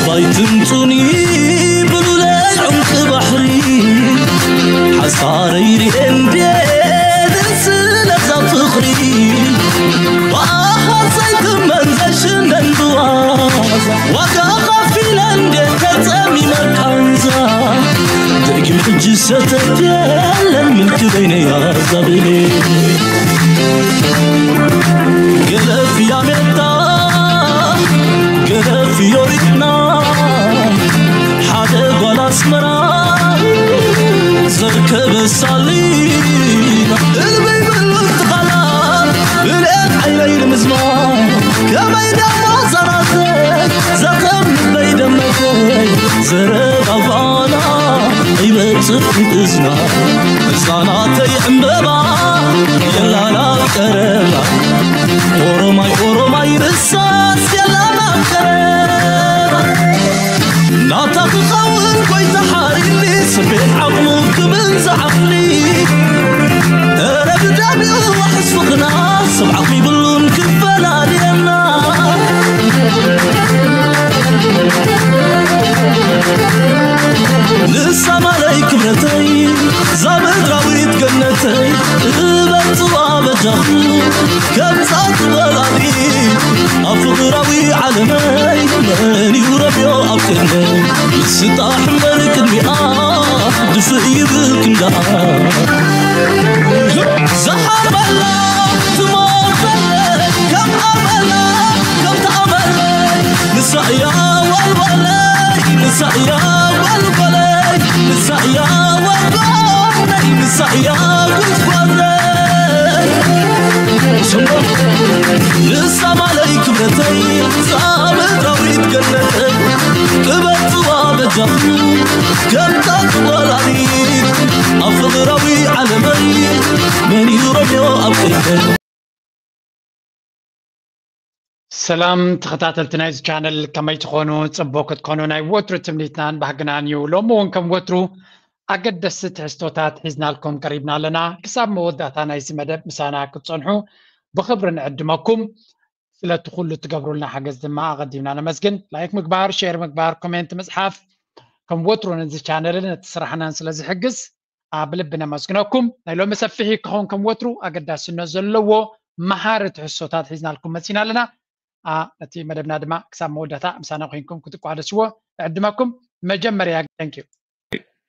ባይትንጹኒ ብሉለይ ዑምቂ ባሕሪ ሓሳረይ ርኤ እንዴ ስለዛ ፍቕሪ ብኣኻ ዘይትመን ዘይሽነን ብዋዛ ዋጋ ኸፊለ እንዴ ተጸሚመ ቃንዛ ደጊም ሕጂ ሰተት የለን ምልኪ በይነይ ኣዛብኔ ገለፍ ያሜታ ገለፍ ዮሪትና ሓደ ጓል ኣስመራ ዘርከበ ሳሊና እልበይ ብሉን ትኻላ ብልኤት ዓይነይ ንምዝማ ከመይ ደሞ ዘራተይ ዘኸም ልበይ ደመተይ ዘረባ ፋና ይበጽሕ ፊት እዝና ህፃናተይ ዕምበባ የላላ ቀረባ ኦሮማይ ኦሮማይ ርሳስ የላላ ቀረባ ናታ ክኸውን ጎይታ ሓሪኒ ስቤት ዓቕሙ ክብል ዝዓቕሊ እረ ብዳሚኡ ዋሕስ ፍቕና ሰብ ዓቕሚ ብሉን ክፈላልየና ንሳ ማለይ ክብረተይ ዛምድራዊት ገነተይ እበፅዋ በጃኹ ከምዛ ትበላሊ ኣብ ፍቕራዊ ዓለመይ መን እዩ ረብዮ ኣብ ቅድመይ ስጣሕ እምበር ቅድሚኣ ድፍእ ይብል ክንዳኣ ዝሓርበላ ትሞተለይ ከም ኣመላ ከም ተኣመለይ ንሳ እያ ዋልዋለይ ንሳ እያ ዋልዋለይ ንሳ እያ ዋልዋለይ ንሳ እያ ጉዝጓዘይ ንሳ ማለይ ክብረተይ ፃምድራዊት ገነተይ ክበፅዋ በጃኹ ከምታ ትወላዲት ኣብ ፍቕራዊ ዓለመይ መን እዩ ረብዮ ኣብ ቅድመይ ሰላም ተኸታተልቲ ናይዚ ቻነል ከመይ ትኾኑ? ጽቡቕ ክትኮኑ ናይ ወትሩ ትምኒትናን ባህግናን እዩ። ሎሚ እውን ከም ወትሩ ኣገደስቲ ትሕዝቶታት ሒዝናልኩም ቀሪብና ኣለና። ክሳብ መወዳእታ ናይዚ መደብ ምሳና ክትጸንሑ ብኽብሪ ንዕድመኩም። ስለቲ ኩሉ እትገብሩልና ሓገዝ ድማ ኣቐዲምና ነመስግን። ላይክ ምግባር፣ ሼር ምግባር፣ ኮሜንት ምጽሓፍ ከም ወትሩ ነዚ ቻነልን ነቲ ስራሕናን ስለ ዝሕግዝ ብልቢ ነመስግነኩም። ናይ ሎሚ ሰፊሕ ክኸውን ከም ወትሩ ኣገዳስነት ዘለዎ መሃሪ ትሕዝቶታት ሒዝናልኩም መጺና ኣለና። ነቲ መደብና ድማ ክሳብ መወዳእታ ምሳና ኮይንኩም ክትቋደስዎ እዕድመኩም። መጀመርያ thank you.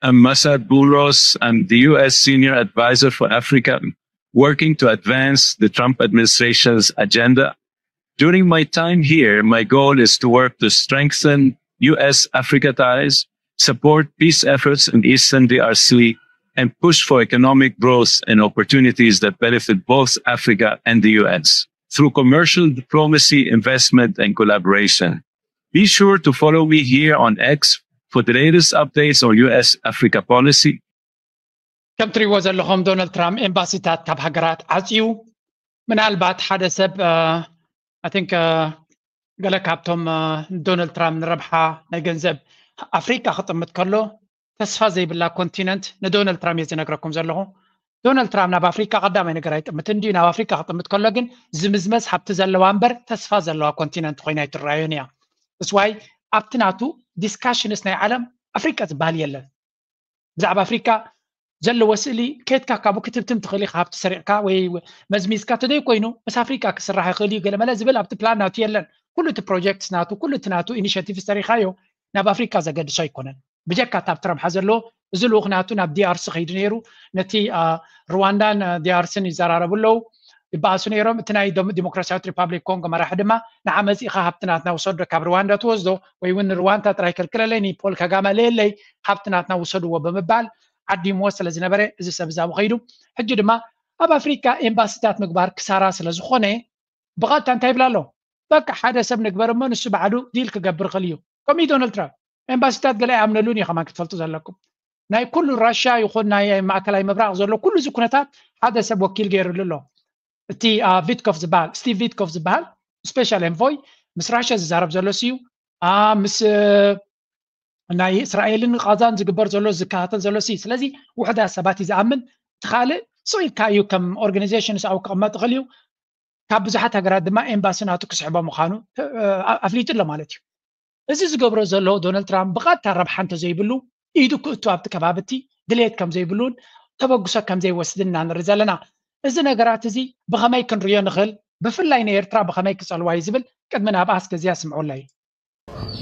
I'm Masad Boulos. I'm the U S Senior Advisor for Africa, working to advance the Trump administration's agenda. During my time here, my goal is to work to strengthen U S Africa ties, support peace efforts in Eastern D R C, and push for economic growth and opportunities that benefit both Africa and the U S through commercial diplomacy, investment, and collaboration. Be sure to follow me here on X for the latest updates on U S Africa policy. ከም ትሪእዎ ዘለኹም ዶናልድ ትራምፕ ኤምባሲታት ካብ ሃገራት ዓፅዩ ምናልባት ሓደ ሰብ I think ገለ ካብቶም ዶናልድ ትራምፕ ንረብሓ ናይ ገንዘብ ኣፍሪቃ ክጥምት ከሎ ተስፋ ዘይብላ ኮንቲነንት ንዶናልድ ትራምፕ እየ ዝነግረኩም ዘለኹ። ዶናልድ ትራምፕ ናብ ኣፍሪቃ ቀዳማይ ነገር ኣይጥምትን ድዩ? ናብ ኣፍሪቃ ክጥምት ከሎ ግን ዝምዝመዝ ሃብቲ ዘለዋ እምበር ተስፋ ዘለዋ ኮንቲነንት ኮይና ኣይትረኣዮን እያ። እስዋይ ኣብቲ ናቱ ዲስካሽንስ ናይ ዓለም ኣፍሪቃ ዝበሃል የለን። ብዛዕባ ኣፍሪቃ ዘለዎ ስእሊ ከድካ ካብኡ ክትብትም ትኽእል ኢኻ። ሃብቲ ሰሪቕካ ወይ መዝሚዝካ ተደይ ኮይኑ ምስ ኣፍሪቃ ክስራሕ ይኽእል እዩ ገለመለ ዝብል ኣብቲ ፕላን ናቱ የለን። ኩሉ እቲ ፕሮጀክትስ ናቱ ኩሉ እቲ ናቱ ኢኒሽቲቭስ ተሪኻዮ ናብ ኣፍሪቃ ዘገድሶ ኣይኮነን። ብጀካ እታ ኣብ ትረምሓ ዘለዎ እዚ ልኡኽ ናቱ ናብ ዲኣርሲ ከይዱ ነይሩ። ነቲ ሩዋንዳን ዲኣርስን ይዘራረቡ ኣለዉ ይበኣሱ ነይሮም። እቲ ናይ ዲሞክራሲያዊት ሪፓብሊክ ኮንጎ መራሒ ድማ ንዓ መፂእኻ ሃብቲ ናትና ውሰዶ ካብ ሩዋንዳ ትወስዶ ወይ እውን ንሩዋንዳ ጥራይ ከልክለለይ ንፖል ካጋመ ለየለይ ሃብቲ ናትና ውሰድዎ ብምባል ዓዲምዎ ስለ ዝነበረ እዚ ሰብ እዛቡ ከይዱ ሕጂ ድማ ኣብ ኣፍሪካ ኤምባሲታት ምግባር ክሳራ ስለ ዝኾነ ብቐጥታ እንታይ ይብላ ኣሎ? በቃ ሓደ ሰብ ንግበር እሞ ንሱ ባዕሉ ዲል ክገብር ይኽእል እዩ። ከምኡ እዩ ዶናልድ ትራምፕ። ኤምባሲታት ገለ ኣይኣምነሉን እዩ ከማን ክትፈልጡ ዘለኩም። ናይ ኩሉ ራሽያ ይኹን ናይ ማእከላይ ምብራቕ ዘሎ ኩሉ እዚ ኩነታት ሓደ ሰብ ወኪል ገይሩሉ ኣሎ። እቲ ቪትኮፍ ዝበሃል ስቲቭ ቪትኮፍ ዝበሃል ስፔሻል ኤንቮይ ምስ ራሽያ ዝዛረብ ዘሎ እዩ። ምስ ናይ እስራኤልን ቃዛን ዝግበር ዘሎ ዝከታተል ዘሎ እዩ። ስለዚ ውሕዳት ሰባት እዩ ዝኣምን። እቲ ካልእ ስቕ ኢልካ እዩ ከም ኦርጋናይዜሽን ስኣው ክቕመጥ ይኽእል እዩ። ካብ ብዙሓት ሃገራት ድማ ኤምባሲ ናቱ ክስሕቦ ምዃኑ ኣፍሊጡ ኣሎ ማለት እዩ። እዚ ዝገብሮ ዘሎ ዶናልድ ትራምፕ ብቐጥታ ረብሓ እንተዘይብሉ ኢዱ ክእቱ ኣብቲ ከባቢ እቲ ድሌት ከም ዘይብሉን ተበግሶ ከም ዘይወስድን ኢና ንርኢ ዘለና። እዚ ነገራት እዚ ብኸመይ ክንሪኦ ንኽእል? ብፍላይ ንኤርትራ ብኸመይ ክጸልዋ እዩ ዝብል ቅድሚ ናብኣ እስከ እዚኣ ስምዑለይ።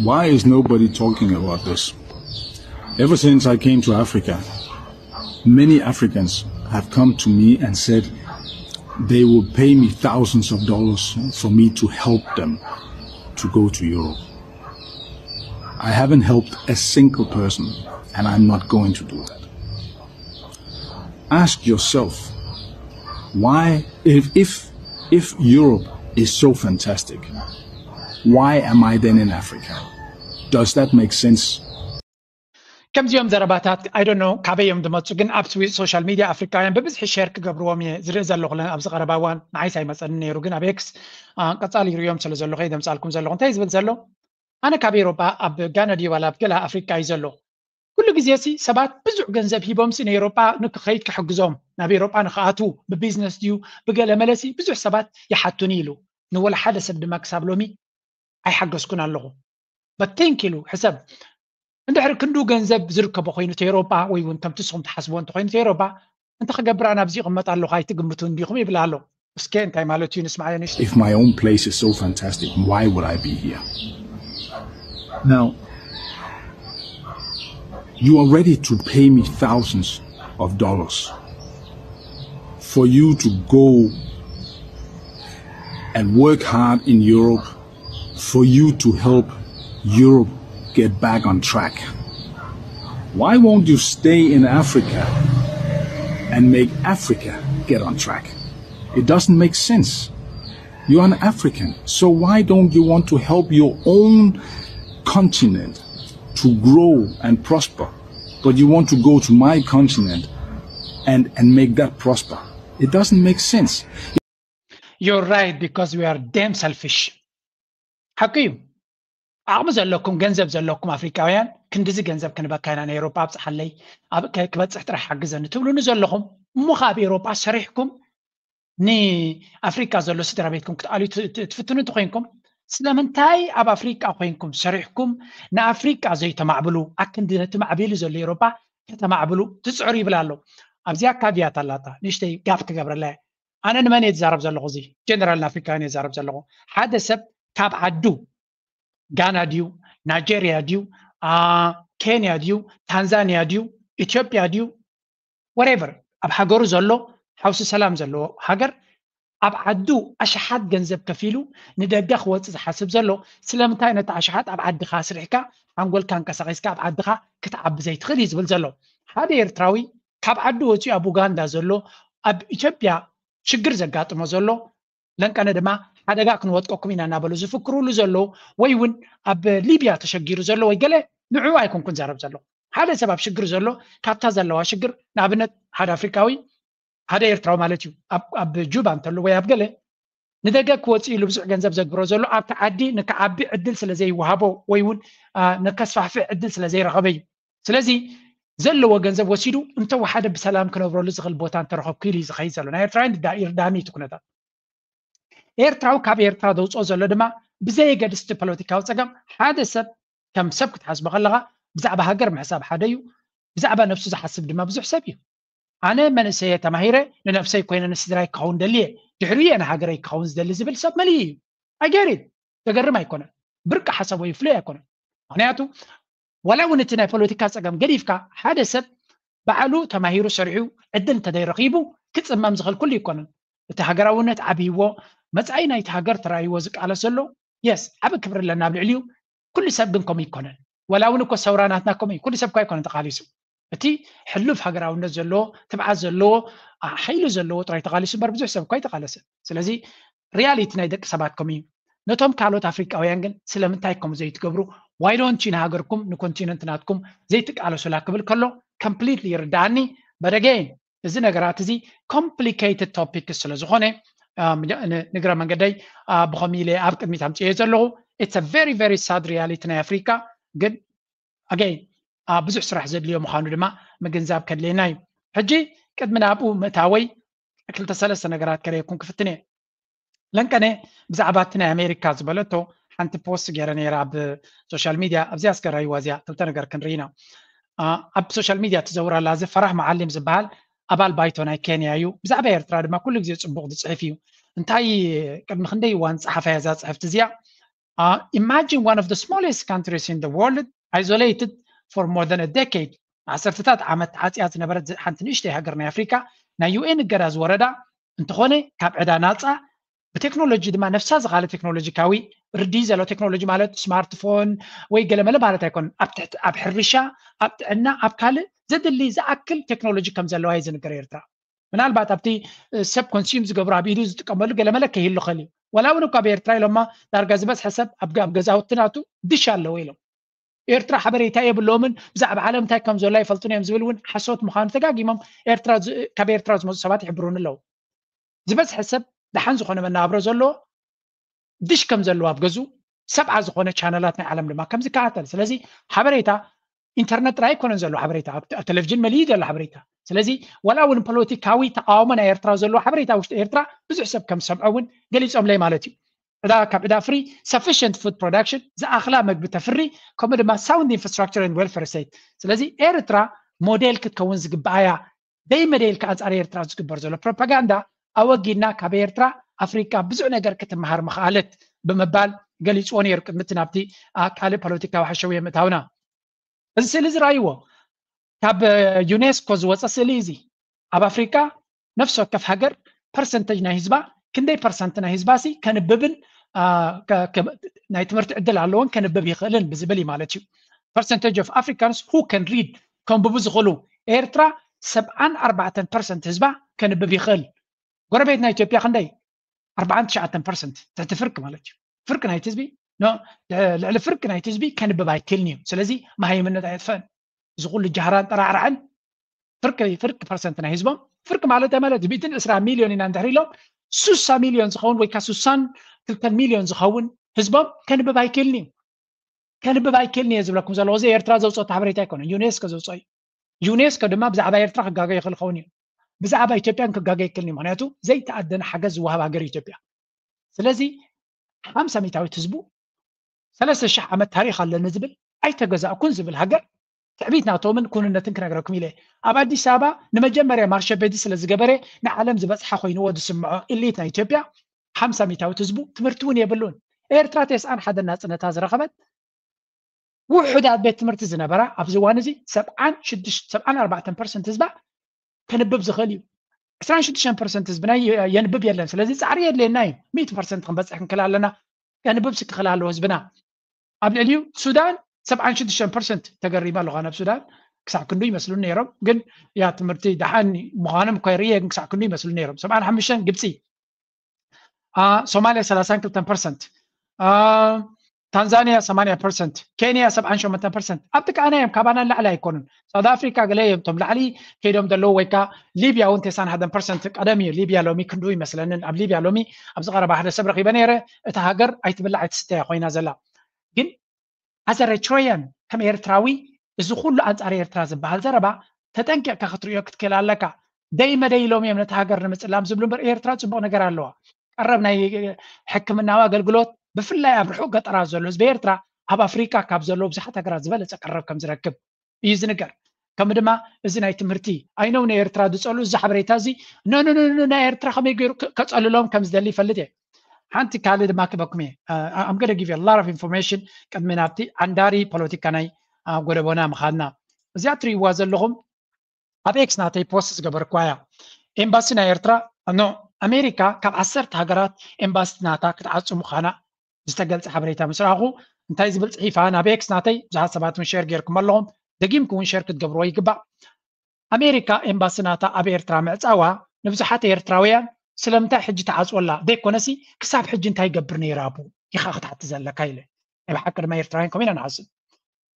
Why is nobody talking about this? Ever since I came to Africa, many Africans have come to me and said they will pay me thousands of dollars for me to help them to go to Europe. I haven't helped a single person, and I'm not going to do that. Ask yourself, why, if, if, if Europe is so fantastic, why am I then in Africa? Does that make sense? ከምዚኦም ዘረባታት I don't know ካበይ እዮም ዝመፁ፣ ግን ኣብ ሶሻል ሚድያ ኣፍሪካውያን ብብዝሒ ሸር ክገብርዎም እየ ዝርኢ ዘለኹ ኣብዚ ቀረባ እዋን። ንዓይስ ኣይመፀኒ ነይሩ፣ ግን ኣብ ኤክስ ቀፃሊ ይርእዮም ስለ ዘለኹ እየ ዘምፃልኩም ዘለኹ። እንታይ ዝብል ዘሎ? ኣነ ካብ ኤሮጳ ኣብ ጋና ድዩ ዋላ ኣብ ገለ ኣፍሪካ እዩ ዘሎ። ኩሉ ግዜ ሲ ሰባት ብዙሕ ገንዘብ ሂቦም ሲ ንኤሮጳ ንክኸይድ ክሕግዞም፣ ናብ ኤሮጳ ንክኣትዉ ብቢዝነስ ድዩ ብገለ መለሲ ብዙሕ ሰባት ይሓቱኒ ኢሉ። ንወላ ሓደ ሰብ ድማ ክሳብ ሎሚ ኣይሓገዝኩን ኣለኹ። በትንክ ኢሉ ሕሰብ። እንድሕሪ ክንዱ ገንዘብ ዝርከቦ ኮይኑ እቲ ኤሮጳ ወይ እውን ከምቲ ንስኹም ትሓስብዎ እንተኮይኑ እቲ ኤሮጳ እንተ ክገብር ኣነ ኣብዚ ይቕመጥ ኣለኹ ኣይትግምቱን ዲኹም ይብል ኣሎ። እስከ እንታይ ማለት እዩ ንስማዓዮ ንእሽተይ። If my own place is so fantastic, why would I be here? Now, you are ready to pay me thousands of dollars for you to go and work hard in Europe, for you to help Europe get back on track. Why won't you stay in Africa and make Africa get on track? It doesn't make sense. You are an African, so why don't you want to help your own continent to grow and prosper, but you want to go to my continent and, and make that prosper? It doesn't make sense. You're right, because we are damn selfish. ሓቂ እዩ። ዓቕሚ ዘለኩም ገንዘብ ዘለኩም ኣፍሪካውያን ክንድዚ ገንዘብ ክንበካ ኢና ንኤሮፓ ኣብፅሓለይ፣ ኣብ ከ- ክበፅሕ ጥራሕ ሓግዘኒ ትብሉኒ ዘለኹም፣ እሞ ከ ኣብ ኤሮፓ ሰሪሕኩም ንኣፍሪካ ዘሎ ስድራ ቤትኩም ክትኣልዩ ት- ት- ትፍትኑ እንተኮይንኩም፣ ስለምንታይ ኣብ ኣፍሪካ ኮይንኩም ሰሪሕኩም ንኣፍሪካ ዘይተማዕብሉ፣ ኣክንዲ ነቲ ማዕቢሉ ዘሎ ኤሮፓ ከተማዕብሉ ትፅዕሩ ይብል ኣሎ። ኣብዚኣ ካቪያት ኣላታ፣ ንእሽተይ ጋፍ ክገብረላ እየ። ኣነ ንመን እየ ዝዛረብ ዘለኹ? እዚ ጀነራል ንኣፍሪካውያን እየ ዝዛረብ ዘለኹ። ሓደ ሰብ ካብ ዓዱ ጋና ድዩ፣ ናይጀርያ ድዩ፣ አ፣ ኬንያ ድዩ፣ ታንዛንያ ድዩ፣ ኢትዮጵያ ድዩ፣ ወሬቨር፣ ኣብ ሃገሩ ዘሎ ሓውሲ ሰላም ዘለዎ ሃገር፣ ኣብ ዓዱ ኣሽሓት ገንዘብ ከፊሉ ንደገ ክወፅእ ዝሓስብ ዘሎ፣ ስለምንታይ ነቲ ኣሽሓት ኣብ ዓድኻ ኣስሪሕካ ሓንጎልካ ኣንቀሳቒስካ ኣብ ዓድኻ ክትዓቢ ዘይትኽእል እዩ ዝብል ዘሎ? ሓደ ኤርትራዊ ካብ ዓዱ ወፂኡ ኣብ ኡጋንዳ ዘሎ፣ ኣብ ኢትዮጵያ ሽግር ዘጋጥሞ ዘሎ፣ ለንቀነ ድማ ሓደጋ ክንወጥቀኩም ኢና እናበሉ ዝፍክሩሉ ዘለዉ፣ ወይ እውን ኣብ ሊብያ ተሸጊሩ ዘሎ ወይ ገለ፣ ንዕኡ ኣይኮንኩን ዛረብ ዘለኹ። ሓደ ሰብ ኣብ ሽግር ዘሎ፣ ካብታ ዘለዋ ሽግር፣ ንኣብነት ሓደ ኣፍሪካዊ፣ ሓደ ኤርትራዊ ማለት እዩ፣ ኣብ- ኣብ ጁባ እንተሎ ወይ ኣብ ገለ ንደገ ክወፅእ ኢሉ ብዙሕ ገንዘብ ዘግብሮ ዘሎ ኣብቲ ዓዲ ንክዓቢ ዕድል ስለ ዘይወሃቦ ወይ እውን አ፣ ንከስፋሕፍሕ ዕድል ስለ ዘይረኸበ እዩ። ስለዚ ዘለዎ ገንዘብ ወሲዱ እንተወሓደ ብሰላም ክነብረሉ ዝኽእል ቦታ እንተረኸብኩ ኢሉ እዩ ዝኸይድ ዘሎ። ናይ ኤርትራውያን ይርዳእኒ እቲ ኩነታት። ኤርትራዊ ካብ ኤርትራ ዘውፅኦ ዘሎ ድማ ብዘየገድስ እቲ ፖለቲካዊ ፀገም፣ ሓደ ሰብ ከም ሰብ ክትሓስቦ ከለኻ ብዛዕባ ሃገር ምሕሳብ ሓደ እዩ፣ ብዛዕባ ነብሱ ዝሓስብ ድማ ብዙሕ ሰብ እዩ። ኣነ መንእሰየ ተማሂረ ንነብሰይ ኮይነ ንስድራይ ክኸውን ደልየ፣ ድሕሪኡ እየ ንሃገረይ ክኸውን ዝደሊ ዝብል ሰብ መሊኡ እዩ። ኣገሪት ዘገርም ኣይኮነን። ብርቂ ሓሳብ ወይ ፍሉይ ኣይኮነን። ምክንያቱ ዋላ እውን እቲ ናይ ፖለቲካ ፀገም ገዲፍካ ሓደ ሰብ ባዕሉ ተማሂሩ ሰሪሑ ዕድል እንተዘይረኺቡ ክፅመም ዝኽእል ኩሉ ኣይኮነን። እቲ ሃገራውነት ዓብይዎ፣ መፃኢ ናይቲ ሃገር ተራእይዎ ዝቃለስ ዘሎ፣ የስ፣ ዓቢ ክብሪ ኣለና ኣብ ልዕሊኡ። ኩሉ ሰብ ግን ከምኡ ኣይኮነን። ዋላ እውን እኮ ሰውራ ናትና ከምኡ እዩ። ኩሉ ሰብ እኳ ኣይኮነን ተቃሊሱ። እቲ ሕሉፍ ሃገራውነት ዘለዎ፣ ትብዓት ዘለዎ፣ አ፣ ሓይሊ ዘለዎ ጥራይ ተቃሊሱ እምበር ብዙሕ ሰብ እኳ ኣይተቃለሰን። ስለዚ ሪያሊቲ ናይ ደቂ ሰባት ከምኡ እዩ። ነቶም ካልኦት ኣፍሪቃውያን ግን ስለምንታይ ከምኡ ዘይትገብሩ? ዋይ ዶንት ዩ ንሃገርኩም ንኮንቲነንት ናትኩም ዘይትቃለሱላ ክብል ከሎ ኮምፕሊትሊ ይርዳኣኒ። በደገይን እዚ ነገራት እዚ ኮምፕሊኬትድ ቶፒክ ስለ ዝኾነ፣ አ፣ ን- ንግረ መንገደይ፣ አ፣ ብኸምኡ ኢለ ኣብ ቅድሚት ኣምፅኤ ዘለኹ። ኢትስ ቨሪ ቨሪ ሳድ ሪያሊቲ ናይ ኣፍሪካ። ግን ኣገይ ብዙሕ ስራሕ ዘድልዮ ምዃኑ ድማ ምግንዛብ ከድልየና እዩ። ሕጂ ቅድሚ ናብኡ ምእታወይ ክልተ ሰለስተ ነገራት ከርእየኩም ክፍትን እየ። ለንቀነ ብዛዕባ እቲ ናይ ኣሜሪካ ዝበለቶ ሓንቲ ፖስት ገይረ ነይረ ኣብ ሶሻል ሚድያ። ኣብዚኣ እስከ ራይዋ እዚኣ ክልተ ነገር ክንርኢ ኢና። ኣብ ሶሻል ሚድያ ትዘውር ኣላ። እዚ ፈራህ መዓሊም ዝበሃል ኣባል ባይቶ ናይ ኬንያ እዩ። ብዛዕባ ኤርትራ ድማ ኩሉ ግዜ ጽቡቕ ዝጽሕፍ እዩ። እንታይ ቅድሚ ክንደይ እዋን ጸሓፋያ እዛ ጽሕፍቲ እዚኣ? Imagine one of the smallest countries in the world isolated for more than a decade። ንዓሰርተታት ዓመት ተዓጽያ ዝነበረት ሓንቲ ንእሽተይ ሃገር ናይ ኣፍሪካ ናይ ዩ ኤን እገዳ ዝወረዳ እንተኾነ ካብ ዕዳ ናጻ ብቴክኖሎጂ ድማ ነፍሳ ዝኻለ ቴክኖሎጂካዊ ርዲ ዘሎ ቴክኖሎጂ ማለት ስማርትፎን ወይ ገለመለ ማለት ኣይኮነን። ኣብ ሕርሻ፣ ኣብ ጥዕና፣ ኣብ ካልእ ዘድሊ ዝኣክል ቴክኖሎጂ ከም ዘለዋ እዩ ዝንገር ኤርትራ። ምናልባት ኣብቲ ሰብ ኮንሱም ዝገብሮ ኣብ ኢዱ ዝጥቀመሉ ገለመለ ከይህሉ ኸል እዩ። ዋላ እውን እኳ ኣብ ኤርትራ ኢሎማ ዳርጋ ዝበዝሐ ሰብ ኣብ ገዛውቲ ናቱ ድሽ ኣለዎ ኢሎም። ኤርትራ ሓበሬታ የብሎምን፣ ብዛዕባ ዓለም እንታይ ከም ዘሎ ኣይፈልጡን እዮም ዝብል እውን ሓሶት ምዃኑ ተጋጊሞም ካብ ኤርትራ ዝመፁ ሰባት ይሕብሩን ኣለዉ። ዝበዝሐ ሰብ ደሓን ዝኾነ መናብሮ ዘለዎ ድሽ ከም ዘለዎ ኣብ ገዙ ሰብዓ ዝኾነ ቻነላት ናይ ዓለም ድማ ከም ዝከታተል። ስለዚ ሓበሬታ ኢንተርነት ጥራይ ኣይኮነን ዘሎ ሓበሬታ፣ ኣብ ቴሌቪዥን መሊኡ ዘሎ ሓበሬታ። ስለዚ ዋላ እውን ፖለቲካዊ ተቃውሞ ናይ ኤርትራ ዘሎ ሓበሬታ ውሽጢ ኤርትራ ብዙሕ ሰብ ከም ዝሰምዖ እውን ገሊፆምለይ ማለት እዩ። ዕዳ ካብ ዕዳ ፍሪ፣ sufficient food production፣ ዝኣኽላ መግቢ ተፍሪ፣ ከምኡ ድማ sound infrastructure and welfare state። ስለዚ ኤርትራ ሞዴል ክትከውን ዝግብኣያ ደይመደይልካ ኣንጻር ኤርትራ ዝግበር ዘሎ ፕሮፓጋንዳ ኣወጊድና ካብ ኤርትራ ኣፍሪቃ ብዙሕ ነገር ክትመሃር ምኽኣለት ብምባል ገሊፅዎ ነይሩ። ቅድሚ እቲ ናብቲ ካልእ ፖለቲካዊ ሓሸውየ ምእታውና እዚ ስእሊ እዚ ረኣይዎ። ካብ ዩኔስኮ ዝወፀ ስእሊ እዚ ኣብ ኣፍሪቃ ነፍሲ ወከፍ ሃገር ፐርሰንተጅ ናይ ህዝባ ክንደይ ፐርሰንት ናይ ህዝባ ሲ ከንብብን ናይ ትምህርቲ ዕድል ኣለዎን ከንብብ ይኽእልን ብዝብል እዩ ማለት እዩ። Percentage of Africans who can read፣ ከንብቡ ዝኽእሉ። ኤርትራ ሰብዓን ኣርባዕተን ፐርሰንት ህዝባ ከንብብ ይኽእል። ጎረቤትና ኢትዮጵያ ክንደይ? ኣርባዓን ትሽዓተን ፐርሰንት፣ ትሕቲ ፍርቂ ማለት እዩ። ፍርቂ ናይቲ ህዝቢ፣ ልዕሊ ፍርቂ ናይቲ ህዝቢ ከንብብ ኣይክእልን እዩ። ስለዚ መሃይምነት ኣየጥፈእን። እዚ ኩሉ ጃህራን ጠራዕራዕን ፍርቂ ፍርቂ ፐርሰንት ናይ ህዝቦም፣ ፍርቂ ማለት ማለት ሚእትን ዕስራ ሚልዮን ኢና እንድሕር ኢሎም፣ ሱሳ ሚልዮን ዝኸውን ወይ ከዓ ሱሳን ክልተን ሚልዮን ዝኸውን ህዝቦም ከንብብ ኣይክእልን እዩ። ከንብብ ኣይክእልን እየ ዝብለኩም ዘለኹ። እዚ ኤርትራ ዘውፅኦ ሓበሬታ ኣይኮነን፣ ዩኔስኮ ዘውፅኦ እዩ። ዩኔስኮ ድማ ብዛዕባ ኤርትራ ክጋገ ይኽእል ይኸውን እዩ፣ ብዛዕባ ኢትዮጵያን ክጋገ ይክእልን እዩ። ምክንያቱ ዘይተኣደነ ሓገዝ ዝወሃብ ሃገር ኢትዮጵያ። ስለዚ ሓምሳ ሚታዊት ህዝቡ ሰለስተ ሽሕ ዓመት ታሪኽ ኣለኒ ዝብል ኣይተገዛእኩን ዝብል ሃገር ትዕቢት ናቶምን ኩንነትን ክነግረኩም ኢለ። ኣብ ኣዲስ ኣበባ ንመጀመርያ ማርሸ ቤዲ ስለ ዝገበረ ንዓለም ዝበፅሓ ኮይንዎ ዝስምዖ ኢሊት ናይ ኢትዮጵያ ሓምሳ ሚታዊት ህዝቡ ትምህርቲ እውን የብሉን። ኤርትራ ተስዓን ሓደን ናፅነታ ዝረኸበት ውሑዳት ቤት ትምህርቲ ዝነበራ ኣብዚ እዋን እዚ ሰብዓን ሽዱሽተ ሰብዓን ኣርባዕተን ፐርሰንት ህዝባ ከንብብ ዝኽእል እዩ። ዕስራን ሽዱሽተን ፐርሰንት ህዝብና የንብብ የለን። ስለዚ ፃዕሪ የድልየና እዩ። ሚእቲ ፐርሰንት ክንበፅሕ ክንክእል ኣለና። ከንብብ ስክኽእል ኣለዎ ህዝብና። ኣብ ልዕሊኡ ሱዳን ሰብዓን ሽዱሽተን ፐርሰንት ተገሪመ ኣለኹ። ናብ ሱዳን ክሳዕ ክንዱ ይመስሉኒ ነይሮም፣ ግን ያ ትምህርቲ ደሓን ምዃኖም እኳ ይርየ፣ ግን ክሳዕ ክንዱ ይመስሉ ነይሮም። ሰብዓን ሓሙሽተን ግብፂ፣ ሶማልያ ሰላሳን ክልተን ፐርሰንት፣ ታንዛንያ ሰማንያ ፐርሰንት፣ ኬንያ ሰብዓን ሸሞንተን ፐርሰንት። ኣብቲ ከኣና እዮም፣ ካባና ንላዕሊ ኣይኮኑን። ሳውት ኣፍሪካ ገለ እዮም እቶም ላዕሊ ከይዶም ዘለዉ፣ ወይ ከዓ ሊብያ እውን ተስዓን ሓደን ፐርሰንት ቀደም እዩ። ሊብያ ሎሚ ክንዱ ይመስለንን፣ ኣብ ሊብያ ሎሚ ኣብዚ ቀረባ ሓደ ሰብ ረኺበ ነይረ፣ እታ ሃገር ኣይትብላዕ ኣይትስተያ ኮይና ዘላ። ግን ኣዘ ኤሪትሪያን ከም ኤርትራዊ እዚ ኩሉ ኣንጻር ኤርትራ ዝበሃል ዘረባ ተጠንቂቕካ ክትርእዮ ክትክእል ኣለካ። ደይ መደይ ኢሎም እዮም ነቲ ሃገር ንምጽላም ዝብሉ እምበር ኤርትራ ጽቡቕ ነገር ኣለዋ። ቀረብ ናይ ሕክምናዊ ኣገልግሎት ብፍላይ ኣብ ርሑቕ ገጠራት ዘሎ ህዝቢ ኤርትራ ኣብ ኣፍሪቃ ካብ ዘለዉ ብዙሓት ሃገራት ዝበለጸ ቀረብ ከም ዝረክብ እዩ ዝንገር። ከምኡ ድማ እዚ ናይ ትምህርቲ ኣይነው ንኤርትራ ዝጸሉ እዚ ሓበሬታ እዚ ነንንኑ ናይ ኤርትራ ከመይ ገይሩ ከጸልሎም ከም ዝደሊ ይፈልጥ እየ። ሓንቲ ካልእ ድማ ክበኩም እየ። I'm gonna give you a lot of information ቅድሚ ናብቲ ዓንዳሪ ፖለቲካ ናይ ጎደቦና ምኻድና። እዚኣ ትርእይዋ ዘለኹም ኣብ ኤክስ ናተይ ፖስት ዝገበርኩዋ እያ። ኤምባሲ ናይ ኤርትራ ኖ ኣሜሪካ ካብ ዓሰርተ ሃገራት ኤምባሲ ናታ ክትዓጹ ምዃና ዝተገልጸ ሓበሬታ ምስ ረኣኹ እንታይ ዝብል ጽሒፋ ናብ ኤክስ ናተይ ብዙሓት ሰባት እውን ሼር ጌርኩም ኣለኹም። ደጊምኩም እውን ሼር ክትገብርዎ ይግባእ። ኣሜሪካ ኤምባሲ ናታ ኣብ ኤርትራ ምዕጻዋ ንብዙሓት ኤርትራውያን ስለምንታይ ሕጂ ተዓጽወላ ዘይኮነሲ ክሳብ ሕጂ እንታይ ይገብር ነይሩ ኣብኡ ኢኻ ክትሓቲ ዘለካ ኢለ። ናይ ብሓቂ ድማ ኤርትራውያን ከምኡ ኢና ንሓስብ።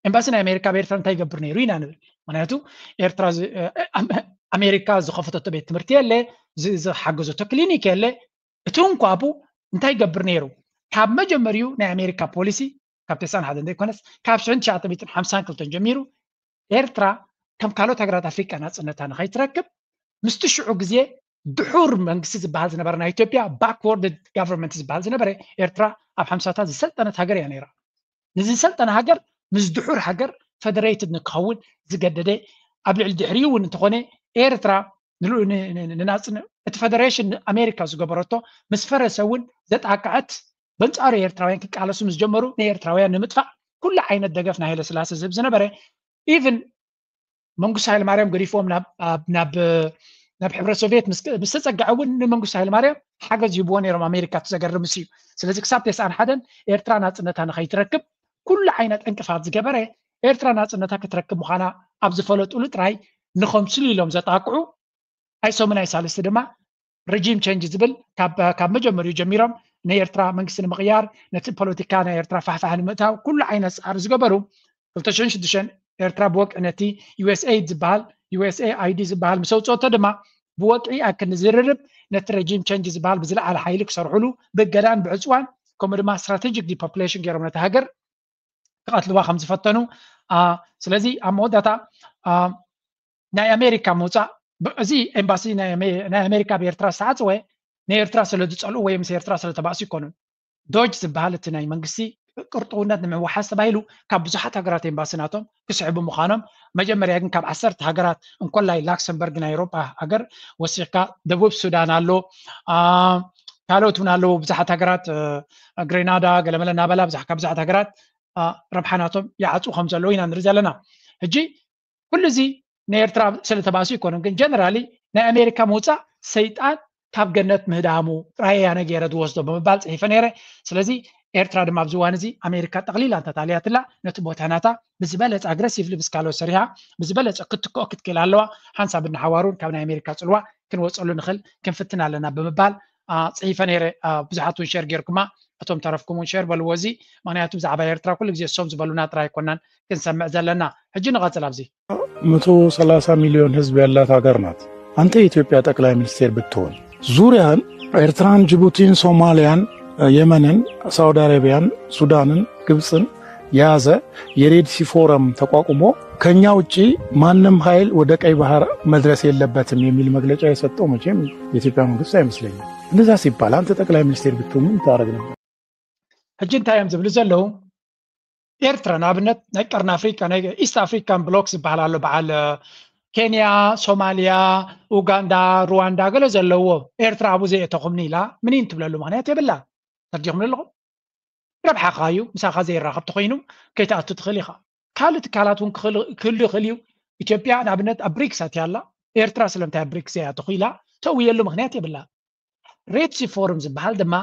ኤምባሲ ናይ ኣሜሪካ ኣብ ኤርትራ እንታይ ይገብር ነይሩ ኢና ንብል። ምክንያቱ ኤርትራ ኣሜሪካ ዝኸፈተቶ ቤት ትምህርቲ የለ፣ ዝሓገዘቶ ክሊኒክ የለ። እቲ እንኳ ኣብኡ እንታይ ይገብር ነይሩ? ካብ መጀመሪኡ ናይ ኣሜሪካ ፖሊሲ ካብ ተስዓን ሓደን ዘይኮነስ ካብ ሽሕን ትሽዓተ ሚእትን ሓምሳን ክልተን ጀሚሩ ኤርትራ ከም ካልኦት ሃገራት ኣፍሪቃ ናጽነታ ንኸይትረክብ ምስቲ ሽዑ ግዜ ድሑር መንግስቲ ዝበሃል ዝነበረ ናይ ኢትዮጵያ backward government ዝበሃል ዝነበረ ኤርትራ ኣብ ሓምሳታት ዝሰልጠነት ሃገር እያ ነይራ። ንዝሰልጠነ ሃገር ምስ ድሑር ሃገር federated ንክኸውን ዝገደደ ኣብ ልዕሊ ድሕሪኡ እውን እንተኾነ ኤርትራ ንናጽነ እቲ federation ኣሜሪካ ዝገበረቶ ምስ ፈረሰ እውን ዘጣቅዐት በንጻሩ ኤርትራውያን ክቃለሱ ምስ ጀመሩ ንኤርትራውያን ንምጥፋእ ኩሉ ዓይነት ደገፍ ናይ ሃይለስላሴ ዝህብ ዝነበረ even መንግስቱ ሃይለማርያም ገዲፎም ናብ ናብ ናብ ሕብረት ሶቪየት ምስ ተጸግዐ እውን ንመንግስቱ ሃይለማርያም ሓገዝ ይህብዎ ነይሮም ኣሜሪካ። እቲ ዘገርም እሱ እዩ። ስለዚ ክሳብ ተስዓን ሓደን ኤርትራ ናጽነታ ንኸይትረክብ ኩሉ ዓይነት ዕንቅፋት ዝገበረ ኤርትራ ናጽነታ ክትረክብ ምዃና ኣብ ዝፈለጡሉ ጥራይ ንኸምስሉ ኢሎም ዘጣቅዑ ኣይሶምን ኣይሳልስቲ ድማ regime change ዝብል ካብ መጀመሪኡ ጀሚሮም ንኤርትራ መንግስቲ ንምቕያር ነቲ ፖለቲካ ናይ ኤርትራ ፋሕፋሕ ንምእታው ኩሉ ዓይነት ፃዕሪ ዝገበሩ ክልተ ሽሕን ሽዱሽተን ኤርትራ ብወግዒ ነቲ USAID ዝበሃል USAID ዝበሃል ምስ ኣውፅኦቶ ድማ ብወግዒ ኣብ ክንዲ ዝርርብ ነቲ regime change ዝበሃል ብዝለዓለ ሓይሊ ክሰርሕሉ ብእገዳን ብዕፅዋን ከምኡ ድማ strategic depopulation ገይሮም ነቲ ሃገር ክቐትልዋ ከም ዝፈተኑ። ስለዚ ኣብ መወዳእታ ናይ ኣሜሪካ ምውፃእ እዚ ኤምባሲ ናይ ኣሜሪካ ኣብ ኤርትራ ዝተዓፀወ ንኤርትራ ስለ ዝፀልኡ ወይ ምስ ኤርትራ ስለ ተባእሱ ይኮኑን። ዶጅ ዝበሃል እቲ ናይ መንግስቲ ቅርጥውነት ንምውሓስ ተባሂሉ ካብ ብዙሓት ሃገራት ኤምባሲ ናቶም ክስዕቡ ምዃኖም መጀመርያ ግን ካብ ዓሰርተ ሃገራት እንኮላይ ላክሰምበርግ ናይ ኤሮጳ ሃገር ወሲኽካ ደቡብ ሱዳን ኣሎ ካልኦት እውን ኣለዉ ብዙሓት ሃገራት ግሬናዳ ገለመለ እናበላ ካብ ብዙሓት ሃገራት ረብሓ ናቶም ይዓፅኡ ከም ዘለዉ ኢና ንርኢ ዘለና። ሕጂ ኩሉ እዚ ንኤርትራ ስለ ተባእሱ ኣይኮነን፣ ግን ጀነራሊ ናይ ኣሜሪካ ምውፃእ ሰይጣን ካብ ገነት ምህዳሙ ጥራይ እያ ነገይረ ዝወስዶ ብምባል ፅሒፈ ነይረ። ስለዚ ኤርትራ ድማ ኣብዚ እዋን እዚ ኣሜሪካ ጠቕሊላ እንተታልያትላ ነቲ ቦታ ናታ ብዝበለፀ ኣግረሲቭሊ ምስ ካልኦት ሰሪሓ ብዝበለፀ ክትክኦ ክትክእል ኣለዋ። ሓንሳብ እናሓዋሩን ካብ ናይ ኣሜሪካ ፅልዋ ክንወፀሉ ንኽእል ክንፍትን ኣለና ብምባል ፅሒፈ ነይረ። ብዙሓት እውን ሸር ጌርኩማ እቶም ተረፍኩም እውን ሸር በልዎ እዚ ምክንያቱ ብዛዕባ ኤርትራ ኩሉ ግዜ እሶም ዝበሉና ጥራይ ኣይኮናን ክንሰምዕ ዘለና። ሕጂ ንቐጽል ኣብዚ። መቶ ሰላሳ ሚሊዮን ህዝብ ያላት ሀገር ናት። አንተ የኢትዮጵያ ጠቅላይ ሚኒስቴር ብትሆን ዙሪያን ኤርትራን፣ ጅቡቲን፣ ሶማሊያን፣ የመንን፣ ሳውዲ አረቢያን፣ ሱዳንን፣ ግብፅን የያዘ የሬድ ሲ ፎረም ተቋቁሞ ከኛ ውጪ ማንም ኃይል ወደ ቀይ ባህር መድረስ የለበትም የሚል መግለጫ የሰጠው መቼም የኢትዮጵያ መንግስት አይመስለኝም። እንደዛ ሲባል አንተ ጠቅላይ ሚኒስቴር ብትሆን ምን ታደርግ ነበር? ሕጂ እንታይ እዮም ዝብሉ ዘለዉ? ኤርትራ ንኣብነት ናይ ቀርኒ ኣፍሪካ ናይ ኢስት ኣፍሪካን ብሎክ ዝበሃል ኣሎ በዓል ኬንያ፣ ሶማሊያ፣ ኡጋንዳ፣ ሩዋንዳ ገለ ዘለዎ ኤርትራ ኣብኡ ዘየእተኹምኒ ኢላ ምኒን ትብለሉ ምክንያት የብላ። ተርዲኹም ኣለኹም ረብሓኻ እዩ ምሳኻ ዘይራኸብ ተኮይኑ ከይትኣቱ ትኽእል ኢኻ። ካልእ ትካላት እውን ክህሉ ይኽእል እዩ። ኢትዮጵያ ንኣብነት ኣብ ብሪክስ ኣትያ ኣላ። ኤርትራ ስለምንታይ ኣብ ብሪክስ ዘይኣተኹ ኢላ ተእውየሉ ምክንያት የብላ። ሬድ ሲ ፎርም ዝበሃል ድማ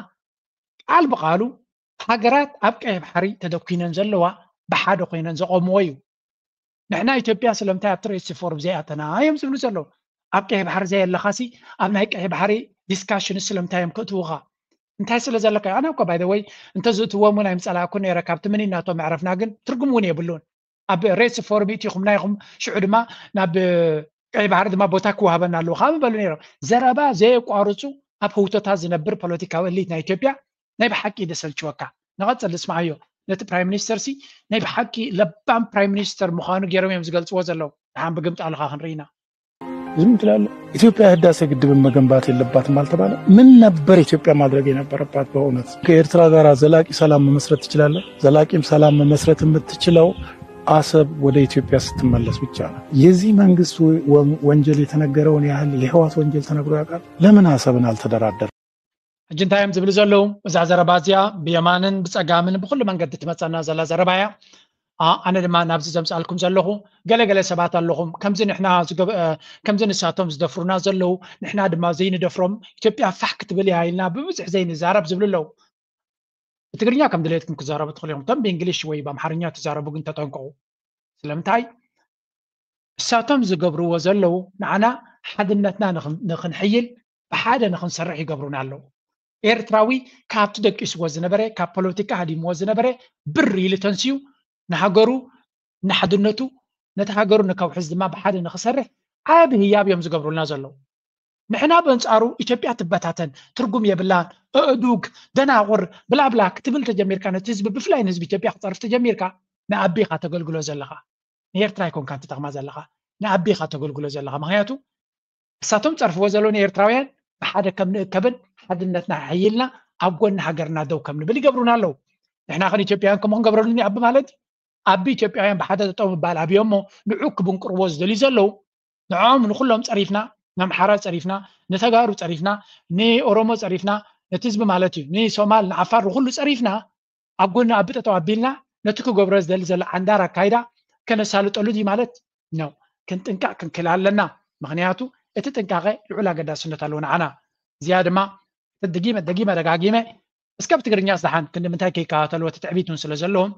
ቃል ብቃሉ ሃገራት ኣብ ቀይሕ ባሕሪ ተደኲነን ዘለዋ ብሓደ ኮይነን ዘቆምዎ እዩ። ንሕና ኢትዮጵያ ስለምንታይ ኣብቲ ሬድ ሲ ፎርም ዘይኣተና እዮም ዝብሉ ዘለዉ። ኣብ ቀይሕ ባሕሪ ዘየለኻሲ ኣብ ናይ ቀይሕ ባሕሪ ዲስካሽን ስለምንታይ እዮም ክእትውኻ? እንታይ ስለ ዘለካ እዩ? ኣነ እኮ ባይ ወይ እንተዝእትዎም እውን ኣይምፀላእኩ ነይረ ካብቲ ምኒ እናቶም መዕረፍና ግን ትርጉም እውን የብሉን። ኣብ ሬድ ሲ ፎርም ይእትኹምና ኢኹም ሽዑ ድማ ናብ ቀይ ባሕሪ ድማ ቦታ ክወሃበና ኣለዎ ካብ በሉ ነይሮም። ዘረባ ዘየቋርፁ ኣብ ህውተታት ዝነብር ፖለቲካዊ እሊት ናይ ኢትዮጵያ ናይ ብሓቂ ደሰልችወካ። ንቐፅል ንስማዓዮ። ነቲ ፕራይም ሚኒስተር ሲ ናይ ብሓቂ ለባም ፕራይም ሚኒስተር ምዃኑ ገይሮም እዮም ዝገልፅዎ ዘለዉ። ደሓን ብግምጣ ኣለኻ ክንርኢና። ዝም ትላለህ? ኢትዮጵያ ህዳሴ ግድብን መገንባት የለባትም አልተባለ? ምን ነበር ኢትዮጵያ ማድረግ የነበረባት? በእውነት ከኤርትራ ጋር ዘላቂ ሰላም መመስረት ትችላለህ? ዘላቂም ሰላም መመስረት የምትችለው አሰብ ወደ ኢትዮጵያ ስትመለስ ብቻ ነው። የዚህ መንግስት ወንጀል የተነገረውን ያህል የህዋት ወንጀል ተነግሮ ያውቃል? ለምን አሰብን አልተደራደር? ሕጂ እንታይ እዮም ዝብሉ ዘለዉ? እዛ ዘረባ እዚኣ ብየማንን ብፀጋምን ብኩሉ መንገዲ ትመፀና ዘላ ዘረባ እያ። ኣነ ድማ ናብዚ ዘምፃልኩም ዘለኹ ገለገለ ሰባት ኣለኹም ከምዚ ንሕና ከምዚ ንሳቶም ዝደፍሩና ዘለዉ ንሕና ድማ ዘይንደፍሮም ኢትዮጵያ ፋሕ ክትብል እያ ኢልና ብብዝሕ ዘይንዛረብ ዝብሉ ኣለዉ። ብትግርኛ ከም ድሌትኩም ክዛረቡ ትኽእሉ ኢኹም። እቶም ብእንግሊሽ ወይ ብኣምሓርኛ ትዛረቡ ግን ተጠንቀቑ። ስለምንታይ እሳቶም ዝገብርዎ ዘለዉ ንዓና ሓድነትና ንኽንሕይል ብሓደ ንኽንሰርሕ ይገብሩና ኣለዉ። ኤርትራዊ ካብቲ ደቂስዎ ዝነበረ ካብ ፖለቲካ ሃዲምዎ ዝነበረ ብር ኢሉ ተንስዩ ንሃገሩ ንሓድነቱ ነቲ ሃገሩ ንከውሕዝ ድማ ብሓደ ንኽሰርሕ ዓብ ህያብ እዮም ዝገብሩልና ዘለዉ። ንሕና በንጻሩ ኢትዮጵያ ትበታተን ትርጉም የብላን እእዱግ ደናቑር ብላብላ ክትብል ተጀሚርካ ነቲ ህዝቢ ብፍላይ ንህዝቢ ኢትዮጵያ ክፀርፍ ተጀሚርካ ንኣቢኻ ተገልግሎ ዘለኻ ንኤርትራ ኣይኮንካ ትጠቕማ ዘለኻ ንኣቢኻ ተገልግሎ ዘለኻ ምክንያቱ እሳቶም ጸርፍዎ ዘለዉ ንኤርትራውያን ብሓደ ከም ንእከብን ሓድነትና ሓይልና ኣብ ጎኒ ሃገርና ደው ከም ንብል ይገብሩና ኣለዉ። ንሕና ኸን ኢትዮጵያውያን ከምኡ ክንገብረሉ እኒ ኣብ ማለት ኣቢ ኢትዮጵያውያን ብሓደ ጠጠው ምባል ኣብዮም እሞ ንዑ ክብንቅርዎ ዝደልዩ ዘለዉ ንዕኦም ንኩሎም ጸሪፍና፣ ንኣምሓራ ጸሪፍና፣ ንተጋሩ ጸሪፍና፣ ንኦሮሞ ጸሪፍና፣ ነቲ ህዝቢ ማለት እዩ፣ ንሶማል፣ ንዓፋር፣ ንኩሉ ጸሪፍና ኣብ ጎኒ ኣቢ ጠጠው ኣቢልና ነቲ ክገብሮ ዝደሊ ዘሎ ዓንዳር ኣካይዳ ከነሳልጠሉ ድዩ ማለት ነው። ክንጥንቀቕ ክንክል ኣለና። ምክንያቱ እቲ ጥንቃቐ ልዑል ኣገዳስነት ኣለዎ ንዓና። እዚኣ ድማ ደጊመ ደጊመ ደጋጊመ እስከ ብትግርኛ ዝደሓን ክንዲ ምንታይ ከይከታተልዎ እቲ ትዕቢት እውን ስለ ዘለዎም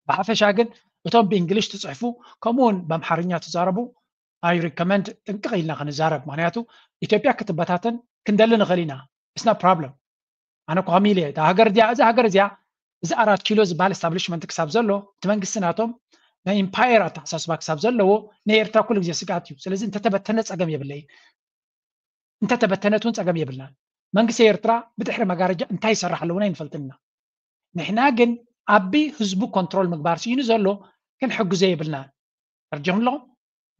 ብሓፈሻ ግን እቶም ብእንግሊሽ ትፅሕፉ ከምኡ እውን ብኣምሓርኛ ትዛረቡ I recommend ጥንቅቕ ኢልና ክንዛረብ። ምክንያቱ ኢትዮጵያ ክትበታተን ክንደሊ ንኽእል ኢና። It's no problem። ኣነ እኮ ከመይ ኢለ እታ ሃገር እዚኣ እዛ ሃገር እዚኣ እዚ ኣራት ኪሎ ዝበሃል establishment ክሳብ ዘሎ እቲ መንግስቲ ናቶም ናይ empire ኣተሓሳስባ ክሳብ ዘለዎ ናይ ኤርትራ ኩሉ ግዜ ስግኣት እዩ። ስለዚ እንተተበተነ ጸገም የብለይ። እንተተበተነት እውን ጸገም የብልናን። መንግስቲ ኤርትራ ብድሕሪ መጋረጃ እንታይ ይሰርሕ ኣለውን ኣይንፈልጥን ኢና። ንሕና ግን ኣቢ ህዝቡ control ምግባር ስኢኑ ዘሎ ክንሕግዞ የብልናን። ተረዲኹም ኣለኹም?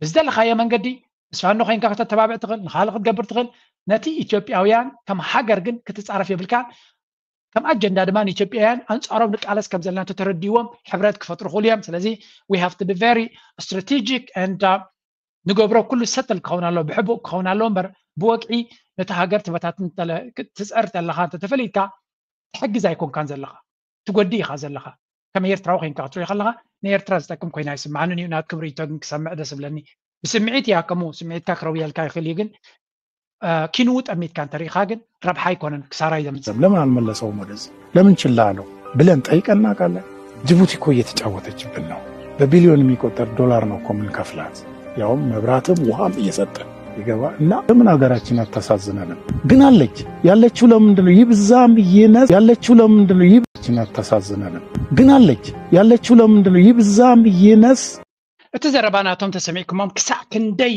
ብዝደለኻዮ መንገዲ ምስ ፋኖ ኮይንካ ከተተባብዕ ትኽእል፣ ንኻልእ ክትገብር ትኽእል። ነቲ ኢትዮጵያውያን ከም ሃገር ግን ክትጻረፍ የብልካን። ከም ኣጀንዳ ድማ ንኢትዮጵያውያን ኣንጻሮም ንቃለስ ከም ዘለና እንተተረዲዎም ሕብረት ክፈጥሩ ክኽእሉ እዮም። ስለዚ we have to be very strategic and ንገብሮ ኩሉ settle ክኸውን ኣለዎ፣ ብሕቡእ ክኸውን ኣለዎ እምበር ብወግዒ ነቲ ሃገር ትበታትን ትጸር ተለኻ እንተተፈሊጥካ ትሕግዝ ኣይኮንካን ዘለኻ፣ ትጎዲ ኢኻ ዘለኻ። ከም ኤርትራዊ ኮይንካ ክትሪኦ ከለኻ ንኤርትራ ዝጠቅም ኮይና ኣይስምዓንን እዩ። ናትኩም ርእይቶ ግን ክሰምዕ ደስ ዝብለኒ። ብስምዒት እያ ከምኡ ስምዒትካ ክረውየልካ ይኽእል እዩ ግን ኪንኡ ጠሚትካ እንተሪኢኻ ግን ረብሓ ኣይኮነን ክሳራ እዩ ዘምፅእ። ለምን አልመለሰውም ወደዚህ ለምን ችላ አለው ብለን ጠይቀን እናውቃለን? ጅቡቲ እኮ እየተጫወተችብን ነው። በቢሊዮን የሚቆጠር ዶላር ነው እኮ የምንከፍላት፣ ያውም መብራትም ውሃም እየሰጠን ይገባ እና ለምን ሀገራችን አታሳዝነንም? ግን አለች ያለችው ለምንድን ነው ይብዛም ይነስ ያለችው ለምንድን ነው ይብዛም አታሳዝነንም? ግን አለች ያለችው ለምንድን ነው ይብዛም ይነስ እቲ ዘረባ ናቶም ተሰሚዕኩሞም ክሳዕ ክንደይ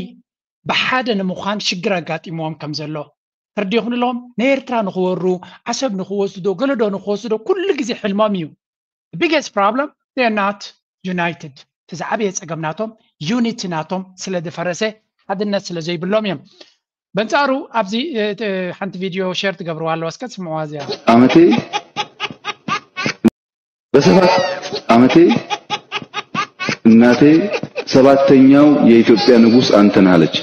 ብሓደ ንምዃን ሽግር ኣጋጢምዎም ከም ዘሎ ተረዲኹም ኣለኹም። ንኤርትራ ንኽወሩ፣ ዓሰብ ንኽወስዱ ዶ፣ ገለ ዶ ንኽወስዱ ዶ፣ ኩሉ ግዜ ሕልሞም እዩ። The biggest problem, they are not united። እቲ ዝዓበየ ጸገም ናቶም unity ናቶም ስለ ዝፈረሰ፣ ሓድነት ስለ ዘይብሎም እዮም። በንጻሩ ኣብዚ ሓንቲ ቪድዮ share ትገብርዋ ኣለዋ፣ እስከ ትስምዕዋ እዚኣ። ዓመቴ በሰባት ዓመቴ እናቴ ሰባተኛው የኢትዮጵያ ንጉስ አንተ ነህ አለች።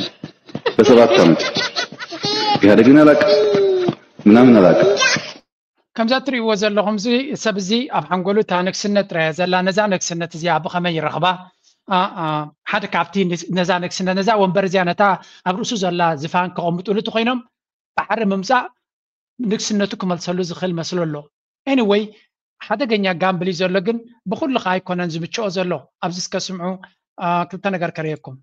በሰባት ዓመት ኢህአዴግን አላቅ ምናምን አላቅ። ከምዛ እትሪእዎ ዘለኹም እዚ ሰብ እዚ ኣብ ሓንጎሉ እታ ንግስነት ጥራያ ዘላ፣ ነዛ ንግስነት እዚኣ ብኸመይ ይረኽባ? ሓደ ካብቲ ነዛ ንግስነት ነዛ ወንበር እዚኣ ነታ ኣብ ርእሱ ዘላ ዝፋን ከቐምጡሉ እቲ ኮይኖም ባሕሪ ምምፃእ ንግስነቱ ክመልሰሉ ዝኽእል መስሎ ኣሎ። Anyway ሓደገኛ ጋምብል እዩ ዘሎ፣ ግን ብኹሉ ከዓ ኣይኮነን ዝምችኦ ዘሎ። ኣብዚ እስከ ስምዑ፣ ክልተ ነገር ከርእየኩም።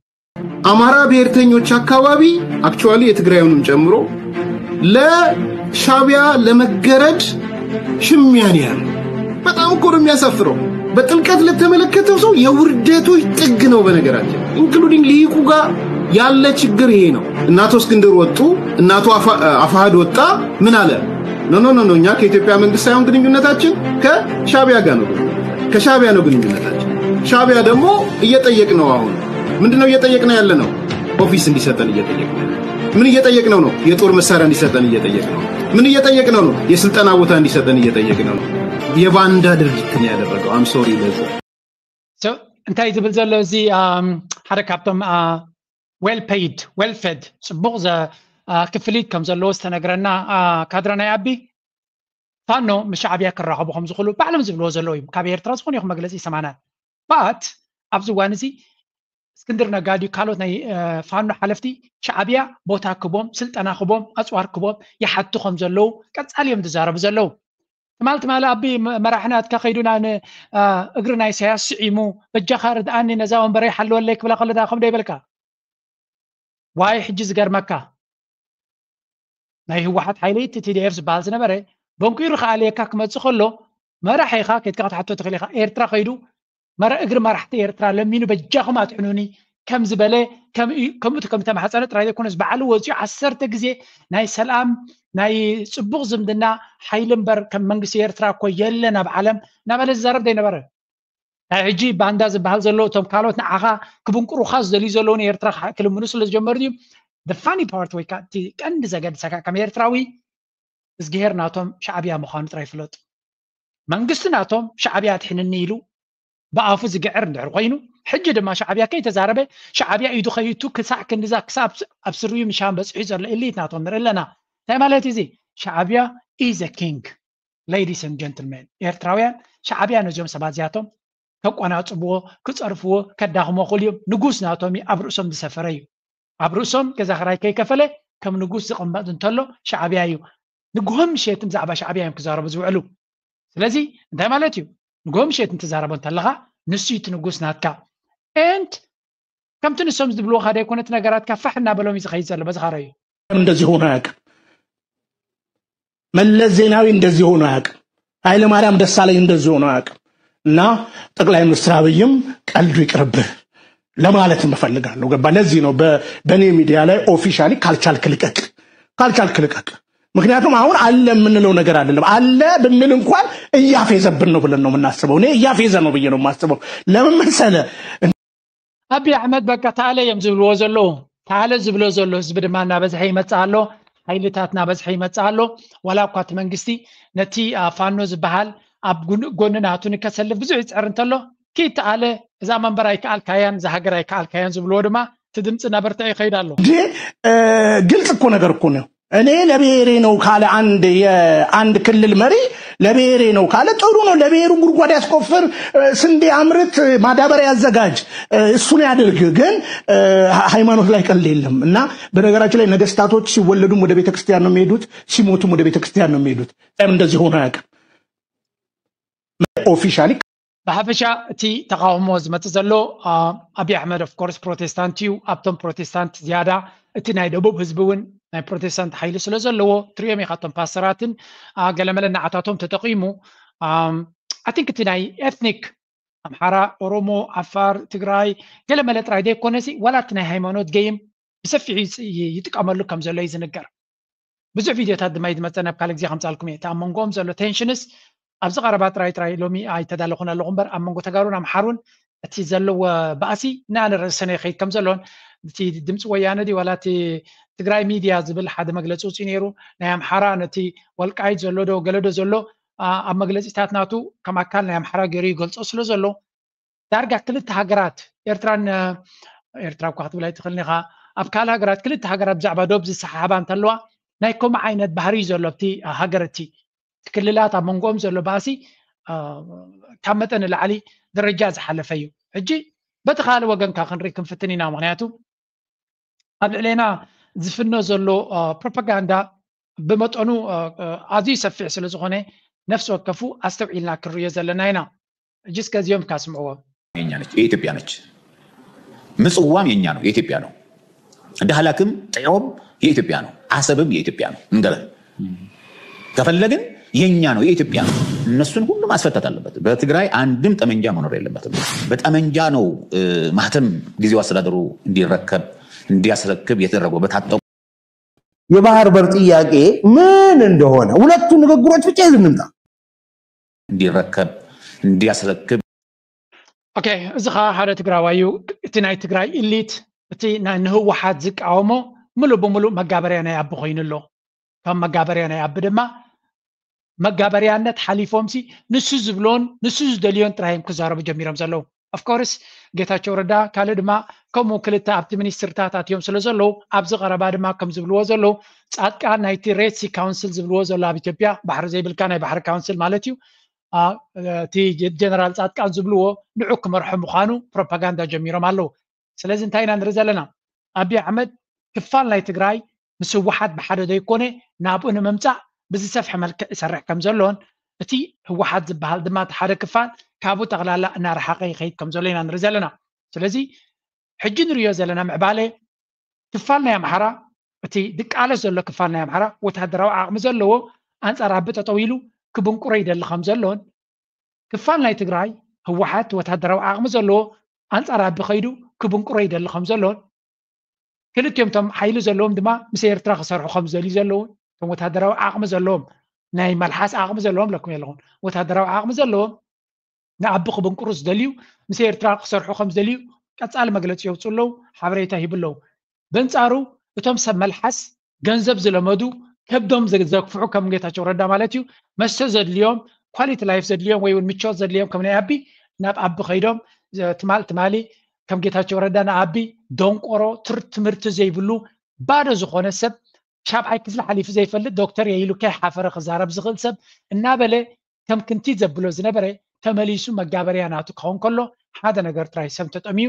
አማራ ብሔርተኞች አካባቢ actually የትግራዩንም ጨምሮ ለሻቢያ ለመገረድ ሽሚያን ያለ በጣም እኮ ነው የሚያሳፍረው። በጥልቀት ለተመለከተው ሰው የውርደቶች ጥግ ነው። በነገራችን including ሊቁ ጋር ያለ ችግር ይሄ ነው። እናቶ እስክንድር ወጡ፣ እናቶ አፋህድ ወጣ። ምን አለ? ኖ ኖ ኖ፣ እኛ ከኢትዮጵያ መንግስት ሳይሆን ግንኙነታችን ከሻቢያ ጋር ነው። ከሻቢያ ነው ግንኙነታችን። ሻቢያ ደግሞ እየጠየቅ ነው። አሁን ምንድነው እየጠየቅነው ያለ ነው? ኦፊስ እንዲሰጠን እየጠየቅነው። ምን እየጠየቅነው ነው? የጦር መሳሪያ እንዲሰጠን እየጠየቅነው። ምን እየጠየቅነው ነው? የስልጠና ቦታ እንዲሰጠን እየጠየቅነው ነው። የባንዳ ድርጊት ነው ያደረገው። I'm sorry ለዛ። እንታይ ዝብል ዘሎ እዚ ሓደ ካብቶም well paid well fed ጽቡቕ ክፍሊት ከም ዘለዎ ዝተነግረና ካድረ ናይ ኣቢ ፋኖ ምስ ሻዕብያ ክራኸቡ ከም ዝኽእሉ ባዕሎም ዝብልዎ ዘለዉ እዩ። ካብ ኤርትራ ዝኾነ ይኹን መግለጺ ይሰማና። But ኣብዚ እዋን እዚ እስክንድር ነጋ ድዩ ካልኦት ናይ ፋኖ ሓለፍቲ ሻዕብያ ቦታ ክቦም፣ ስልጠና ክቦም፣ ኣፅዋር ክቦም ይሓቱ ከም ዘለዉ ቀፃሊ እዮም ዝዛረቡ ዘለዉ። ትማል ትማል ኣቢ መራሒ ናትካ ከይዱ እግሪ ናይ ኢሳያስ ስዒሙ በጃኻ ርድኣኒ ነዛ ወንበረይ ሓልወለይ ክብላ ከሎ ዳ ከም ዶ ይበልካ? ዋይ ሕጂ ዝገርመካ ናይ ህወሓት ሓይሊ እቲ ቲ ዲ ኤፍ ዝበሃል ዝነበረ በንኪሩ ክኣልየካ ክመፅእ ከሎ መራሒ ኢኻ ከይድካ ክትሓቶ ትኽእል ኢኻ። ኤርትራ ከይዱ መረ እግሪ መራሕቲ ኤርትራ ለሚኑ በጃኹም ኣጥዕኑኒ ከም ዝበለ ከምኡ ከምኡ ተማሕፀነ ጥራይ ዘይኮነስ ባዕሉ ወፂኡ ዓሰርተ ግዜ ናይ ሰላም ናይ ፅቡቕ ዝምድና ሓይሊ እምበር ከም መንግስቲ ኤርትራ እኮ የለን ኣብ ዓለም እናበለ ዝዛረብ ዘይነበረ። ናይ ሕጂ ባንዳ ዝበሃል ዘሎ እቶም ካልኦት ንዓኻ ክብንቅሩኻ ዝደልዩ ዘለዉ ንኤርትራ ክልምኑ ስለ ዝጀመሩ ድዩ? the funny part ወይ ከዓ እቲ ቀንዲ ዘገድሰካ ከም ኤርትራዊ እዝግሄር ናቶም ሻዕብያ ምዃኑ ጥራይ ይፍለጡ። መንግስቲ ናቶም ሻዕብያ ኣድሕንኒ ኢሉ ብኣፉ ዝግዕር እንድሕር ኮይኑ፣ ሕጂ ድማ ሻዕብያ ከይተዛረበ ሻዕብያ ኢዱ ከይቱ ክሳዕ ክንድዛ ክሳብ ኣብ ስርዩ ምሻን በፂሑ ዘሎ ኢሊት ናቶም ንርኢ ኣለና። እንታይ ማለት እዚ? ሻዕብያ is a king ladies and gentlemen። ኤርትራውያን ሻዕብያ ነዚኦም ሰባት እዚኣቶም ከቋናፅብዎ፣ ክፀርፍዎ፣ ከዳኽሞ ክልዮም ንጉስ ናቶም እዩ፣ ኣብ ርእሶም ዝሰፈረ እዩ። ኣብ ርእሶም ገዛ ክራይ ከይከፈለ ከም ንጉስ ዝቕመጥ እንተሎ ሻዕብያ እዩ። ንግሆ ምሸት ብዛዕባ ሻዕብያ እዮም ክዛረቡ ዝውዕሉ። ስለዚ እንታይ ማለት እዩ? ንግሆ ምሸት እንትዛረቦ እንተለኻ ንሱ እዩ እቲ ንጉስ ናትካ። And ከምቲ ንሶም ዝብልዎ ካደ ኣይኮነ እቲ ነገራትካ ፋሕ እናበሎም እዩ ዝኸይድ ዘሎ። በዚ ካረ እዩ። እንደዚህ ሆኖ አያውቅም። መለስ ዜናዊ እንደዚህ ሆኖ አያውቅም። ኃይለ ማርያም ደሳለኝ እንደዚህ ሆኖ አያውቅም። እና ጠቅላይ ሚኒስትር አብይም ቀልዱ ይቅርብህ ለማለት እፈልጋለሁ። ገባ? ለዚህ ነው በእኔ ሚዲያ ላይ officially ካልቻልክ ልቀቅ፣ ካልቻልክ ልቀቅ። ምክንያቱም አሁን አለ የምንለው ነገር አይደለም። አለ ብንል እንኳን እያፌዘብን ነው ብለን ነው የምናስበው። እኔ እያፌዘ ነው ብዬ ነው የማስበው። ለምን መሰለ? ኣቢ ኣሕመድ በቃ ተኣለ እዮም ዝብልዎ ዘለዉ። ተኣለ ዝብሎ ዘሎ ህዝቢ ድማ እናበዝሐ ይመፅእ ኣሎ። ሓይልታት እናበዝሐ ይመፅእ ኣሎ። ዋላ እኳ እቲ መንግስቲ ነቲ ፋኖ ዝበሃል ኣብ ጎኒ ናቱ ንከሰልፍ ብዙሕ ይፅዕር እንተሎ፣ ኪድ ተኣለ፣ እዛ መንበር ኣይከኣልካያን፣ እዛ ሃገር ኣይከኣልካያን ዝብልዎ ድማ እቲ ድምፂ እናበርትዐ ይኸይድ ኣሎ። ግልጽ እኮ ነገር እኮ ነው። እኔ ለብሔሬ ነው ካለ አንድ የአንድ ክልል መሪ ለብሔሬ ነው ካለ ጥሩ ነው። ለብሔሩ ጉድጓድ ያስቆፍር፣ ስንዴ አምርት፣ ማዳበሪያ ያዘጋጅ፣ እሱን ያድርግ። ግን ሃይማኖት ላይ ቀልድ የለም። እና በነገራችን ላይ ነገስታቶች ሲወለዱም ወደ ቤተክርስቲያን ነው የሚሄዱት፣ ሲሞቱም ወደ ቤተክርስቲያን ነው የሚሄዱት። ለምን እንደዚህ ሆኖ አያውቅም። Officially ብሓፈሻ እቲ ተቃውሞ ዝመፅእ ዘሎ፣ ኣቢ ኣሕመድ of course ፕሮቴስታንት እዩ። ኣብቶም ፕሮቴስታንት ዝያዳ እቲ ናይ ደቡብ ህዝቢ እውን ናይ ፕሮቴስታንት ሓይሊ ስለ ዘለዎ ትሪኦም ኢኻ። እቶም ፓስተራትን ገለመለ ንዓታቶም ተጠቂሙ። I think እቲ ናይ ኤትኒክ ኣምሓራ፣ ኦሮሞ፣ ዓፋር፣ ትግራይ ገለመለ ጥራይ ዘይኮነሲ ዋላ እቲ ናይ ሃይማኖት ገይም ብሰፊሑ ይጥቀመሉ ከም ዘሎ እዩ ዝንገር። ብዙሕ ቪድዮታት ድማ እዩ ዝመፀ፣ ናብ ካልእ ግዜ ከምፃልኩም እየ። እቲ ኣብ መንጎኦም ዘሎ ቴንሽንስ ኣብዚ ቀረባ ጥራይ ጥራይ ሎሚ ኣይተዳለኹን ኣለኹ እምበር ኣብ መንጎ ተጋሩን ኣምሓሩን እቲ ዘለዎ ባእሲ እናነረሰነ ይኸይድ ከም ዘሎን፣ እቲ ድምፂ ወያነ ድዩ ዋላ እቲ ትግራይ ሚድያ ዝብል ሓደ መግለፂ ውፅኡ ነይሩ። ናይ ኣምሓራ ነቲ ወልቃይት ዘሎ ዶ ገለ ዶ ዘሎ ኣብ መግለፂታት ናቱ ከም ኣካል ናይ ኣምሓራ ገይሩ ይገልፆ ስለ ዘሎ ዳርጋ ክልተ ሃገራት ኤርትራን ኤርትራ እኳ ክትብል ኣይትኽእልን ኢኻ። ኣብ ካልእ ሃገራት ክልተ ሃገራት ብዛዕባ ዶብ ዝሰሓሓባ እንተለዋ ናይ ከምኡ ዓይነት ባህሪ እዩ ዘሎ ኣብቲ ሃገር እቲ ክልላት ኣብ መንጎኦም ዘሎ ባእሲ ካብ መጠን ንላዕሊ ደረጃ ዝሓለፈ እዩ። ሕጂ በቲ ካልእ ወገንካ ክንርኢ ክንፍትን ኢና። ምክንያቱ ኣብ ልዕሌና ዝፍኖ ዘሎ ፕሮፓጋንዳ ብመጠኑ ኣዝዩ ሰፊሕ ስለ ዝኾነ ነፍሲ ወከፉ ኣስተውዒልና ክንርእዮ ዘለና ኢና። እጅ እስከዚኦም ካስምዕዎም የኛ ነች፣ የኢትዮጵያ ነች። ምጽዋም የኛ ነው፣ የኢትዮጵያ ነው። ዳህላክም ጥዮም የኢትዮጵያ ነው። አሰብም የኢትዮጵያ ነው። እንገበል ከፈለግን የኛ ነው፣ የኢትዮጵያ ነው። እነሱን ሁሉ ማስፈታት አለበት። በትግራይ አንድም ጠመንጃ መኖር የለበትም። በጠመንጃ ነው ማህተም ጊዜው አስተዳደሩ እንዲረከብ እንዲያስረክብ የተደረገው በታጠቁ የባህር በር ጥያቄ ምን እንደሆነ ሁለቱ ንግግሮች ብቻ ይዘን እንምጣ። እንዲረከብ እንዲያስረክብ ኦኬ፣ እዚ ከዓ ሓደ ትግራዋይ እዩ። እቲ ናይ ትግራይ ኢሊት እቲ ናይ ንህወሓት ዝቃወሞ ምሉእ ብምሉእ መጋበርያ ናይ ኣቢ ኮይኑ ኣሎ። ካብ መጋበርያ ናይ ኣቢ ድማ መጋበርያነት ሓሊፎምሲ ንሱ ዝብሎን ንሱ ዝደልዮን ጥራይ እዮም ክዛረቡ ጀሚሮም ዘለዉ። Of course ጌታቸው ረዳ ካልእ ድማ ከምኡ ክልተ ኣብቲ ሚኒስትርታት ኣትዮም ስለ ዘለዉ ኣብዚ ቀረባ ድማ ከም ዝብልዎ ዘለዉ ፃድቃን ናይቲ ሬድ ሲ ካውንስል ዝብልዎ ዘሎ ኣብ ኢትዮጵያ ባሕሪ ዘይብልካ ናይ ባሕሪ ካውንስል ማለት እዩ። እቲ ጀነራል ፃድቃን ዝብልዎ ንዑ ክመርሖ ምዃኑ ፕሮፓጋንዳ ጀሚሮም ኣለዉ። ስለዚ እንታይ ኢና ንርኢ ዘለና? ኣቢ ኣሕመድ ክፋል ናይ ትግራይ ምስ ህወሓት ብሓደ ዘይኮነ ናብኡ ንምምፃእ ብዝሰፍሐ መልክዕ ይሰርሕ ከም ዘሎን እቲ ህወሓት ዝበሃል ድማ እቲ ሓደ ክፋል ካብኡ ጠቕላላ እናረሓቐ ይኸይድ ከም ዘሎ ኢና ንርኢ ዘለና። ስለዚ ሕጂ ንርእዮ ዘለና ምዕባለ ክፋል ናይ ኣምሓራ እቲ ድቃለስ ዘሎ ክፋል ናይ ኣምሓራ ወታደራዊ ዓቕሚ ዘለዎ ኣንፃር ኣቢ ጠጠው ኢሉ ክብንቁሮ ይደሊ ከም ዘሎን ክፋል ናይ ትግራይ ህወሓት ወታደራዊ ዓቕሚ ዘለዎ ኣንፃር ኣቢ ከይዱ ክብንቁሮ ይደሊ ከም ዘሎን ክልቲኦም እቶም ሓይሊ ዘለዎም ድማ ምስ ኤርትራ ክሰርሑ ከም ዝደልዩ ዘለውን እቶም ወታደራዊ ዓቕሚ ዘለዎም ናይ መልሓስ ዓቕሚ ዘለዎም ለኩም የለኹም ወታደራዊ ዓቕሚ ዘለዎም ንኣቢ ክብንቅሩ ዝደልዩ ምስ ኤርትራ ክሰርሑ ከም ዝደልዩ ቀጻሊ መግለፂ የውፅኡ ኣለዉ፣ ሓበሬታ ይህቡ ኣለዉ። በንጻሩ እቶም ሰብ መልሓስ ገንዘብ ዝለመዱ ከብዶም ዘግፍሑ ከም ጌታቸው ረዳ ማለት እዩ መስተ ዘድልዮም ኳሊቲ ላይፍ ዘድልዮም ወይ እውን ምቾት ዘድልዮም ከም ናይ ኣቢ ናብ ኣቢ ከይዶም ትማል ትማሊ ከም ጌታቸው ረዳ ንኣቢ ደንቆሮ ትምህርቲ ዘይብሉ ባዶ ዝኾነ ሰብ ሻብዓይ ክፍሊ ሓሊፉ ዘይፈልጥ ዶክተር የኢሉ ከይሓፈረ ክዛረብ ዝኽእል ሰብ እናበለ ከም ክንቲት ዘብሎ ዝነበረ ተመሊሱ መጋበርያ ናቱ ክኸውን ከሎ ሓደ ነገር ጥራይ ሰብ ተጠምዩ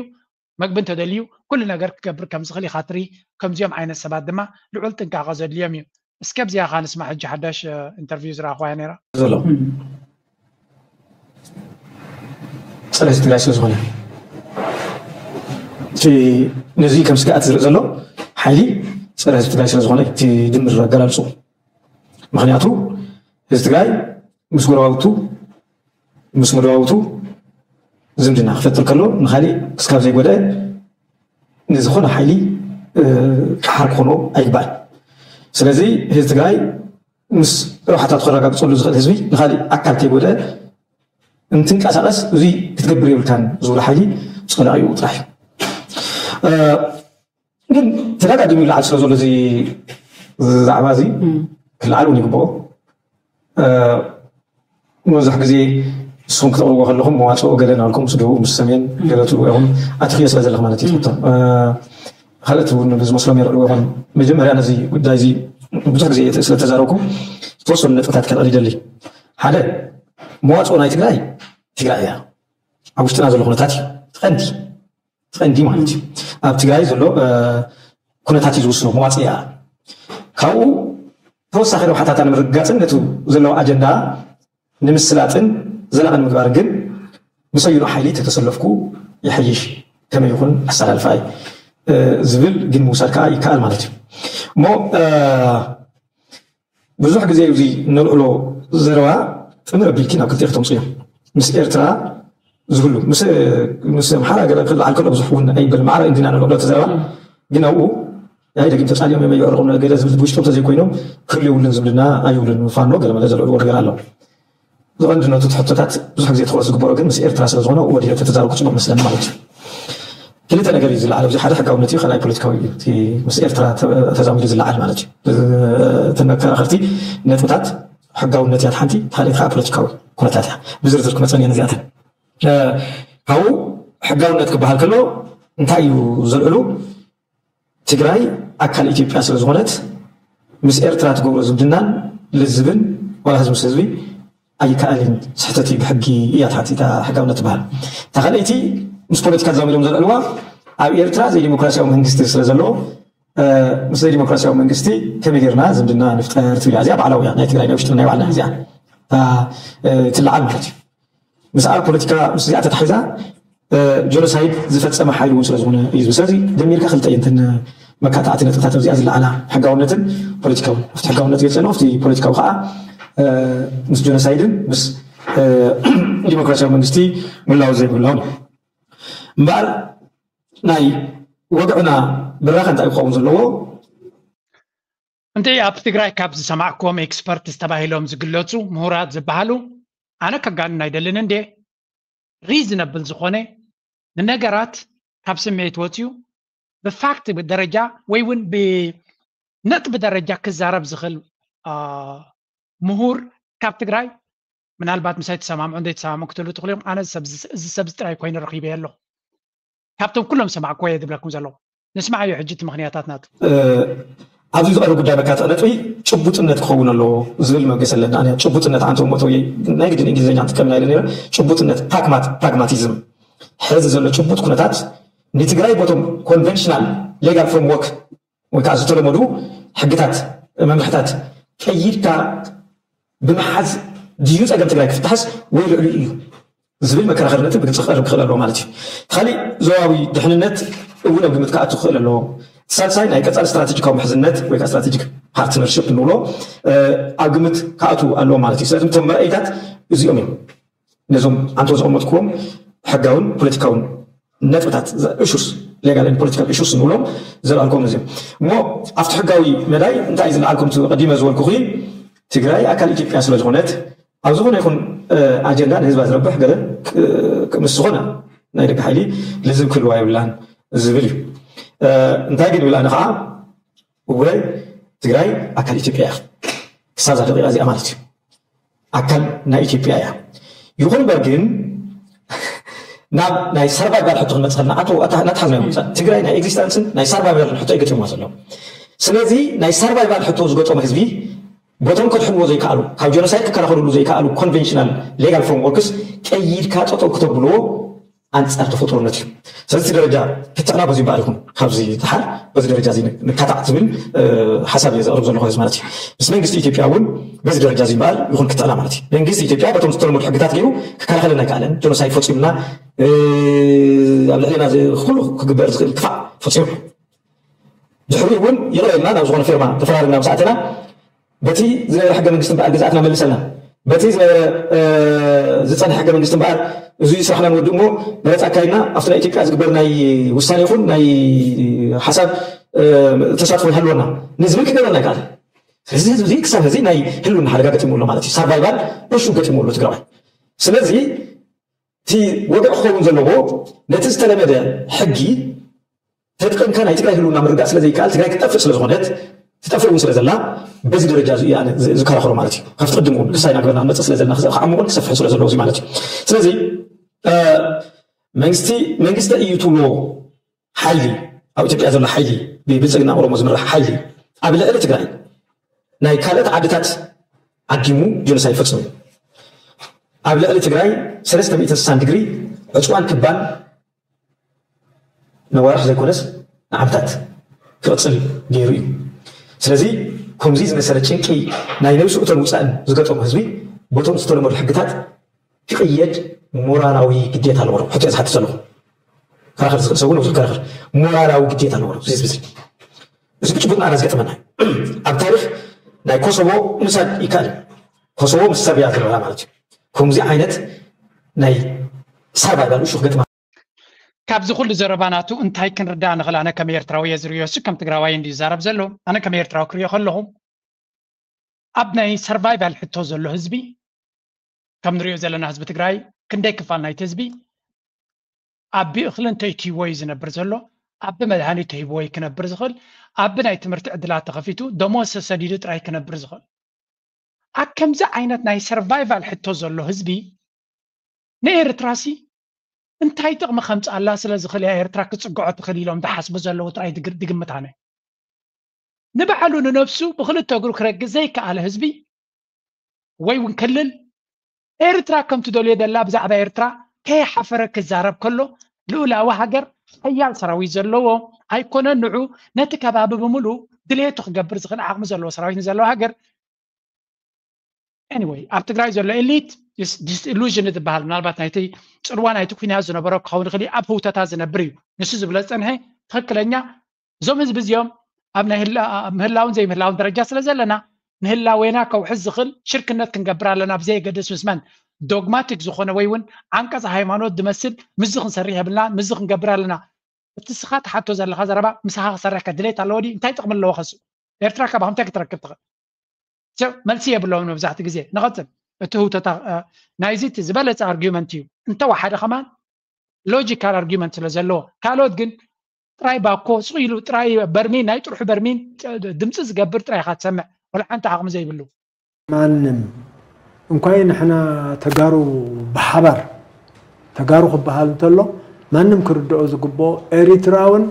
መግቢ እንተደልዩ ኩሉ ነገር ክገብር ከም ዝኽእል ኢኻ ትርኢ። ከምዚኦም ዓይነት ሰባት ድማ ልዑል ጥንቃቐ ዘድልዮም እዩ። እስከ ኣብዚኣ ኻ ንስማዕ። ሕጂ ሓዳሽ ኢንተርቪው ዝረኣኹዋ እያ ነይራ። ዘሎ ጸላኢ ትግራይ ስለ ዝኾነ እቲ ነዚ ከም ስግኣት ዝርኢ ዘሎ ሓይሊ ጸረ ህዝቢ ትግራይ ስለ ዝኾነ እቲ ድምር ኣገላልጹ ምክንያቱ ህዝቢ ትግራይ ምስ ጎረባብቱ ምስ መደባብቱ ዝምድና ክፈጥር ከሎ ንካሊእ ክስካብ ዘይጎደአ ንዝኾነ ሓይሊ ክሓር ክኾኖ ኣይግባል። ስለዚ ህዝቢ ትግራይ ምስ ረብሓታቱ ከረጋግፀሉ ዝኽእል ህዝቢ ንካሊእ ኣካል ከይጎደአ እንትንቀሳቀስ እዙይ ክትገብር የብልካን ዝብሉ ሓይሊ ፀላኢኡ ጥራሕ እዩ። ግን ተደጋጊሙ ይለዓል ስለ ዘሎ እዚ ዛዕባ እዚ ክለዓል እውን ይግብኦ። መብዛሕ ግዜ ንስኹም ክተቕርብዎ ከለኹም መዋፅኦ ገለ ናልኩም ምስ ደቡብ ምስ ሰሜን ገለ ትብልዎ ኢኹም ኣትኽዮ ስለ ዘለኹ ማለት እዩ ትፍቶ ካልኦት እውን ብዝመስሎም የርዕዎ ይኾን። መጀመርያ ነዚ ጉዳይ እዚ ብዙሕ ግዜ ስለተዛረብኩ ዝተወሰኑ ነጥብታት ከልዕል ይደሊ። ሓደ መዋፅኦ ናይ ትግራይ ትግራይ እያ። ኣብ ውሽጥና ዘሎ ኩነታት እዩ ትቐንዲ ትቐንዲ ማለት እዩ ኣብ ትግራይ ዘሎ ኩነታት እዩ ዝውስኖ መዋፅያ ካብኡ ተወሳኺ ረብሓታታ ንምርግጋፅን ነቲ ዘለዎ ኣጀንዳ ንምስላጥን ዘላቒ ንምግባርን ግን ብሰዩኑ ሓይሊ ተተሰለፍኩ ይሐይሽ ከመይ ይኹን ኣሰላልፋይ ዝብል ግን ምውሳድ ከዓ ይከኣል ማለት እዩ እሞ ብዙሕ ግዜ እዚ ነልዕሎ ዘረባ ጥምር ኣቢልኪ ናብ ክልተ ክተምፅዮ ምስ ኤርትራ ዝህሉ ምስ ኣምሓራ ገለ ክልዓል ከሎ ብዙሕ እውን ኣይበል ማዕረ እንዲና ነልዕሎ ተዘረባ ግን ኣብኡ ናይ ደጊም ተፃሊኦም እዮም የዕረቑ ገለ ዝብል ውሽጦም ተዘይኮይኖም ክህሉ የብሉን ዝምድና ኣይብሉን ፋኖ ገለ መለ ዘልዕልዎ ነገር ኣሎ ዝቐንድነቱ ትሕቶታት ብዙሕ ግዜ ትኩረት ዝግበሮ ግን ምስ ኤርትራ ስለ ዝኾነ ወዲለ ተተዛረብኩ ፅቡቕ መስለኒ ማለት እዩ ክልተ ነገር እዩ ዝለዓል ኣብዚ ሓደ ሕጋውነት እዩ ካልኣይ ፖለቲካዊ እዩ እቲ ምስ ኤርትራ ተዛሚዱ ዝለዓል ማለት እዩ እተን መከራኸርቲ ነጥብታት ሕጋውነት እያ ሓንቲ ካልኣይቲ ከዓ ፖለቲካዊ ኩነታት እያ ብዝርዝር ክመፀን እየ ነዚኣተን ካብኡ ሕጋውነት ክበሃል ከሎ እንታይ እዩ ዘልዕሉ ትግራይ ኣካል ኢትዮጵያ ስለ ዝኾነት ምስ ኤርትራ ትገብሮ ዝምድናን ልዝብን ዋላ ህዝቢ ምስ ህዝቢ ኣይከኣልን ስሕተት እዩ ብሕጊ እያ ትሓቲታ ሕጋውነት ትበሃል እታ ካልኣይቲ ምስ ፖለቲካ ተዛሚዶም ዘልዕልዋ ኣብ ኤርትራ ዘይዲሞክራሲያዊ መንግስቲ ስለ ዘሎ ምስ ዘይዲሞክራሲያዊ መንግስቲ ከመይ ጌርና ዝምድና ንፍጠር ትብል እዚኣ ባዕላዊ እያ ናይ ትግራይ ናይ ውሽጥና ናይ ባዕልና እዚኣ ትለዓል ማለት እዩ ምስ ኣብ ፖለቲካ ምስ እዚኣ ተታሒዛ ጀኖሳይድ ዝፈፀመ ሓይሊ እውን ስለዝኾነ እዩ ዝብል ስለዚ ደሚርካ ክልተ እየንትን መካታዕቲ ነጥብታት ኣብዚኣ ዝለዓላ ሕጋውነትን ፖለቲካዊ ኣብቲ ሕጋውነት ገፀ ኣብቲ ፖለቲካዊ ከዓ ምስ ጀኖሳይድን ምስ ዲሞክራሲያዊ መንግስቲ ምላው ዘይብላውን እምበኣር ናይ ወግዕና ብራኸ እንታይ ክኸውን ዘለዎ እንተ ኣብ ትግራይ ካብ ዝሰማዕክዎም ኤክስፐርትስ ተባሂሎም ዝግለፁ ምሁራት ዝበሃሉ ኣነ ከጋንን ኣይደልን እንዴ ሪዝነብል ዝኾነ ንነገራት ካብ ስምዒት ወፅዩ ብፋክት ደረጃ ወይ እውን ብነጥቢ ደረጃ ክዛረብ ዝኽእል ምሁር ካብ ትግራይ ምናልባት ምሳይ ተሰማምዑ እንደ ተሰማምዑ ክትህሉ ትኽእሉ እዮም ኣነ እዚ ሰብ ጥራይ ኮይኑ ረኺበ ኣለኹ ካብቶም ኩሎም ዝሰማዕክዎ እየ ዝብለኩም ዘለኹ ንስማዓዮ ሕጂ እቲ ምኽንያታት ናቱ ኣብዚ ዝቐርብ ጉዳይ መካትዕ ነጥቢ ጭቡጥነት ክኸውን ኣለዎ ዝብል መገስ ኣለና ኣነ ጭቡጥነት ኣንተ ሞተው ናይ ግድን እንግሊዝኛ ትጥቀም ናይ ነረ ጭቡጥነት ፕራግማቲዝም ሕዚ ዘሎ ጭቡጥ ኩነታት ንትግራይ ቦቶም ኮንቨንሽናል ሌጋል ፍሬምወርክ ወይ ከዓ ዝተለመዱ ሕግታት መምርሕታት ቀይድካ ብምሓዝ ድዩ ፀገም ትግራይ ክፍታሕስ ወይ ልዕሊኡ እዩ ዝብል መከራኸሪ ነጥብ ብግልፂ ክቐርብ ክኽእል ኣለዎ ማለት እዩ። ካሊእ ዞባዊ ድሕንነት እውን ኣብ ግምት ክኣቱ ክኽእል ኣለዎ። ሳልሳይ ናይ ቀፃሊ ስትራቴጂካዊ ምሕዝነት ወይ ከዓ ስትራቴጂክ ፓርትነርሽፕ እንብሎ ኣብ ግምት ክኣቱ ኣለዎ ማለት እዩ። ስለዚ እቶም መርኣይታት እዚኦም እዮም። ነዞም ኣንቶ ዘቐመጥክዎም ሕጋውን ፖለቲካውን ነጥብታት እሹስ ሌጋል ፖለቲካል እሹስ ንብሎም ዘለኣልኮም እዚኦም እሞ ኣብቲ ሕጋዊ መዳይ እንታይ ዝለዓልኩም ቀዲመ ዝበልኩ ትግራይ ኣካል ኢትዮጵያ ስለ ዝኾነት ኣብ ዝኾነ ይኹን ኣጀንዳ ንህዝባ ዝረብሕ ገለ ምስ ዝኾነ ናይ ደቂ ሓይሊ ልዝብ ክህልዋ የብላን ዝብል እዩ እንታይ ግን ይብል ኣነ ከዓ እወ፣ ትግራይ ኣካል ኢትዮጵያ እያ። ክሳብ እዛ ደቂቃ እዚኣ ማለት እዩ ኣካል ናይ ኢትዮጵያ እያ። ይኹን እምበር ግን ናብ ናይ ሰርቫይቫል ሕቶ ክንመፅእ ከለና፣ ኣቶ ኣታ ናትሓዝና ይወፃእ ትግራይ ናይ ኤግዚስተንስን ናይ ሰርቫይቫል ሕቶ ይገጥምዋ ዘለዉ። ስለዚ ናይ ሰርቫይቫል ሕቶ ዝገጠሙ ህዝቢ ቦቶም ከድሕንዎ ዘይከኣሉ፣ ካብ ጀኖሳይድ ክከላኸልሉ ዘይከኣሉ ኮንቨንሽናል ሌጋል ፍሬምወርክስ ቀይድካ ጠጠው ክተብልዎ ኣንጻር ተፈጥሮነት እዩ። ስለዚ ደረጃ ክትዕና በዚ በዓል ይኹን ካብዚ ዝሓር በዚ ደረጃ እዚ ንካታዕ ዝብል ሓሳብ እየ ዘቕርብ ዘለኹ ማለት እዩ። ምስ መንግስቲ ኢትዮጵያ እውን በዚ ደረጃ እዚ በዓል ይኹን ክትዕና ማለት እዩ። መንግስቲ ኢትዮጵያ በቶም ዝተለመዱ ሕግታት ገይሩ ክከላኸለና ኣይከኣለን። ጀኖሳይድ ፈፂሙና፣ ኣብ ልዕሊና ኩሉ ክግበር ዝኽእል ክፋእ ፈፂሙ። ድሕሪ እውን ይቕረ ኢልና ናብ ዝኾነ ፌርማ ተፈራሪምና ምስ ኣተና በቲ ዝነበረ ሕገ መንግስቲ እምበኣር ግዝኣትና መልሰልና፣ በቲ ዝነበረ ዝፀንሐ ሕገ መንግስቲ እምበኣር እዚ ስራሕና ንወድእ እሞ መረፃ ኣካይድና ኣብቲ ናይ ኢትዮጵያ ዝግበር ናይ ውሳኔ ይኹን ናይ ሓሳብ ተሳትፎ ይሃልወና ንዝብል ክገብረና ይከኣል። ስለዚ ህዝቢ እዚ ክሳብ ሕዚ ናይ ህልውና ሓደጋ ገጢሙ ኣሎ ማለት እዩ። ሳርቫይቫል እሹ ገጢሙ ኣሎ ትግራዋይ። ስለዚ እቲ ወግዒ ክኸውን ዘለዎ ነቲ ዝተለመደ ሕጊ ተጠቂምካ ናይ ትግራይ ህልውና ምርዳእ ስለ ዘይከኣል ትግራይ ክትጠፍእ ስለ ዝኾነት ትጠፍእ እውን ስለ ዘላ በዚ ደረጃ እዚ እየ ኣነ ዝ- ዝከራኸሮ ማለት እዩ። ካብቲ ቅድም እውን ክሳይ እናገበርና ክንመፅእ ስለ ዘለና ክዓሙቕን ክሰፍሕን ስለ ዘለዎ እዚ ማለት እዩ። ስለዚ እ፣ መንግስቲ መንግስቲ እዩ ትብሎ ሓይሊ ኣብ ኢትዮጵያ ዘሎ ሓይሊ ብብልፅግና ኦሮሞ ዝምራሕ ሓይሊ ኣብ ልዕሊ ትግራይ ናይ ካልኦት ዓድታት ዓዲሙ ጀኖሳይድ ፈፂሙ ኣብ ልዕሊ ትግራይ ሰለስተ ሚእትን ስሳን ዲግሪ ዕፅዋን ክባን ነዋርሕ ዘይኮነስ ንዓመታት ክቕፅል ገይሩ እዩ። ስለዚ ከምዚ ዝመሰለ ጭንቂ ናይ ነብሲ እቶን ውፃእን ዝገጠሙ ህዝቢ ቦቶም ዝተለመዱ ሕግታት ክቕየድ ሞራላዊ ግዴታ ኣለዎ። ሕቶ እየ ዝሓትት ዘለኹ። ክራኸር ዝኽእል ሰብ እውን ክራኸር ሞራላዊ ግዴታ ኣለዎ። እዚ ህዝቢ እዚ እዚ ብጭቡጥ ንኣና ዝገጠመና እዩ። ኣብ ታሪክ ናይ ኮሶቮ ምሳድ ይከኣል እዩ። ኮሶቮ ምስ ሰርቢያ ዝነበራ ማለት እዩ። ከምዚ ዓይነት ናይ ሳርቫይቫል እሹ ክገጥማ ካብዚ ኩሉ ዘረባ ናቱ እንታይ ክንርዳእ ንኽእል? ኣነ ከም ኤርትራዊ እየ ዝርእዮ፣ እሱ ከም ትግራዋይ እንድዩ ዝዛረብ ዘሎ። ኣነ ከም ኤርትራዊ ክርእዮ ከለኹ ኣብ ናይ ሰርቫይቫል ሕቶ ዘሎ ህዝቢ ከም ንሪኦ ዘለና ህዝቢ ትግራይ ክንደይ ክፋል ናይቲ ህዝቢ ኣብ እኽሊ እንተይትሂቦ እዩ ዝነብር ዘሎ፣ ኣብ መድሃኒት ተሂብዎ እዩ ክነብር ዝኽእል፣ ኣብ ናይ ትምህርቲ ዕድላት ተኸፊቱ ደሞዝ ተሰዲዱ ጥራይ ክነብር ዝኽእል። ኣብ ከምዚ ዓይነት ናይ ሰርቫይቫል ሕቶ ዘሎ ህዝቢ ንኤርትራሲ እንታይ ጥቕሚ ከምፅኣላ ስለ ዝኽእል እያ ኤርትራ ክትፅግዖ ትኽእል ኢሎም ዝሓስቡ ዘለዉ ጥራይ ድግር- ድግምት ኣነ። ንባዕሉ ንነብሱ ብኽልተ እግሩ ክረግእ ዘይከኣለ ህዝቢ ወይ እውን ክልል ኤርትራ ከም ትደልዮ ደላ ብዛዕባ ኤርትራ ከይሓፈረ ክዛረብ ከሎ ልኡላዊ ሃገር ሓያል ሰራዊት ዘለዎ ኣይኮነን ንዑ ነቲ ከባቢ ብምሉኡ ድልየቱ ክገብር ዝኽእል ዓቕሚ ዘለዎ ሰራዊት ንዘለዎ ሃገር anyway ኣብ ትግራይ ዘሎ ኤሊት ዲስኢሉዥን ዝበሃል ምናልባት ናይቲ ፅልዋ ናይቲ ኩናት ዝነበሮ ክኸውን ይኽእል እዩ ኣብ ህውተታ ዝነብር እዩ ንሱ ዝብሎ ዝፀንሐ ትኽክለኛ እዞም ህዝቢ እዚኦም ኣብ ናይ ህላ- ኣብ ምህላውን ዘይምህላውን ደረጃ ስለ ዘለና ንህላዌና ከውሕስ ዝኽእል ሽርክነት ክንገብር ኣለና ብዘየገድስ ምስ መን ዶግማቲክ ዝኾነ ወይ እውን ዓንቀፅ ሃይማኖት ዝመስል ምስዚ ክንሰርሕ የብልና ምስዚ ክንገብር ኣለና እቲ ስኻ ትሓቶ ዘለኻ ዘረባ ምሳኻ ክሰርሕ ከድሌት ኣለዎ ድዩ እንታይ ጥቕሚ ኣለዎ ከሱ ኤርትራ ካብ ከምታይ ክትረክብ ትኽእል ሰብ መልሲ የብለውን መብዛሕትኡ ግዜ ንቐፅል እቲ ህውተታ ናይዚ እቲ ዝበለፀ ኣርጊመንት እዩ እንተወሓደ ከማን ሎጂካል ኣርጊመንት ስለ ዘለዎ ካልኦት ግን ጥራይ ባኮ ስቕ ኢሉ ጥራይ በርሚን ናይ ጥርሑ በርሚን ድምፂ ዝገብር ጥራይ ኢኻ ትሰምዕ ወላ ሓንቲ ዓቕሚ ዘይብሉ ማንም እንኳይ ንሕና ተጋሩ ብሓባር ተጋሩ ክበሃል እንተሎ ማንም ክርድኦ ዝግብኦ ኤሪትራውን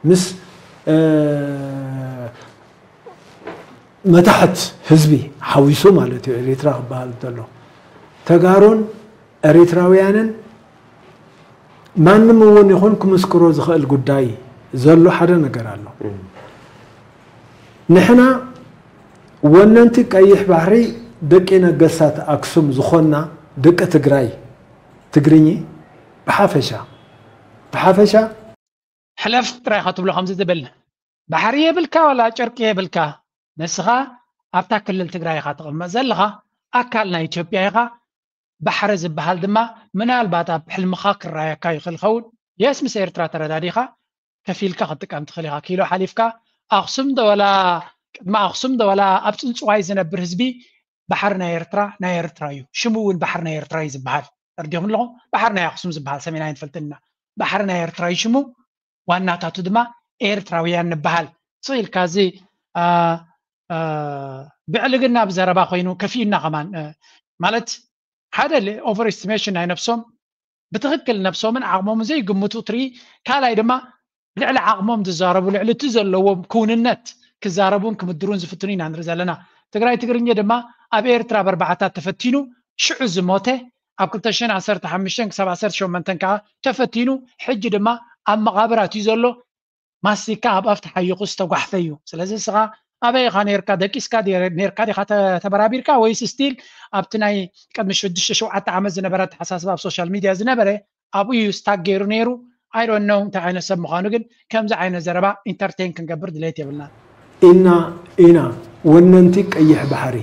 ምስ መታሕት ህዝቢ ሓዊሱ ማለት እዩ ኤሪትራ ክበሃል እንተሎ ተጋሩን ኤሪትራውያንን ማንም እውን ይኹን ክምስክሮ ዝኽእል ጉዳይ ዘሎ ሓደ ነገር ኣሎ። ንሕና ወነንቲ ቀይሕ ባሕሪ ደቂ ነገስታት ኣክሱም ዝኾንና ደቂ ትግራይ ትግርኚ ብሓፈሻ ብሓፈሻ ሕለፍ ጥራይ ኢኻ ትብሎ ከምዚ ዝብል ባሕሪ የብልካ ዋላ ጨርቂ የብልካ ንስኻ ኣብታ ክልል ትግራይ ኢኻ ትቕመጥ ዘለኻ ኣካል ናይ ኢትዮጵያ ኢኻ ባሕሪ ዝበሃል ድማ ምናልባት ኣብ ሕልምኻ ክረኣየካ ይኽእል ኸውን የስ ምስ ኤርትራ ተረዳዲኻ ከፊልካ ክትጥቀም ትኽእል ኢኻ ኪሎ ሓሊፍካ ኣኽሱም ዶ ወላ ቅድሚ ኣኽሱም ዶ ወላ ኣብ ፅንፅዋይ ዝነብር ህዝቢ ባሕሪ ናይ ኤርትራ ናይ ኤርትራ እዩ ሽሙ እውን ባሕሪ ናይ ኤርትራ እዩ ዝበሃል ተርዲኹም ኣለኹም ባሕሪ ናይ ኣኽሱም ዝበሃል ሰሜን ኣይንፈልጥን ኢና ባሕሪ ናይ ኤርትራ እዩ ሽሙ ዋናታቱ ድማ ኤርትራውያን ንበሃል ስቕ ኢልካ እዚ ብዕልግና ብዘረባ ኮይኑ ከፊኡና ከማን ማለት ሓደ ኦቨር ኤስቲሜሽን ናይ ነብሶም ብትኽክል ነብሶምን ዓቕሞምን ዘይግምቱ ትርኢ። ካልኣይ ድማ ልዕሊ ዓቕሞም ዝዛረቡ ልዕሊ እቲ ዘለዎም ክውንነት ክዛረቡን ክምድሩን ዝፍትኑ ኢና ንርኢ ዘለና። ትግራይ ትግርኛ ድማ ኣብ ኤርትራ በርባዕታት ተፈቲኑ ሽዑ ዝሞተ ኣብ ክልተ ሽሕን ዓሰርተ ሓሙሽተን ክሳብ ዓሰርተ ሸሞንተን ከዓ ተፈቲኑ ሕጂ ድማ ኣብ መቓብራት እዩ ዘሎ። ማስቲካ ኣብ ኣፍ ተሓይቑ ዝተጓሕፈ እዩ። ስለዚ ንስኻ ኣበይ ኢኻ ነርካ? ደቂስካ ነርካ ዲኻ ተበራቢርካ ወይስ ስቲል ኣብቲ ናይ ቅድሚ ሽዱሽተ ሸውዓተ ዓመት ዝነበረ ኣተሓሳስባ ኣብ ሶሻል ሚድያ ዝነበረ ኣብኡ እዩ ስታክ ገይሩ ነይሩ? ኣይዶን ኖው እንታይ ዓይነት ሰብ ምዃኑ ግን ከምዚ ዓይነት ዘረባ ኢንተርቴን ክንገብር ድሌት የብልና። ኢና ኢና ወነንቲ ቀይሕ ባሕሪ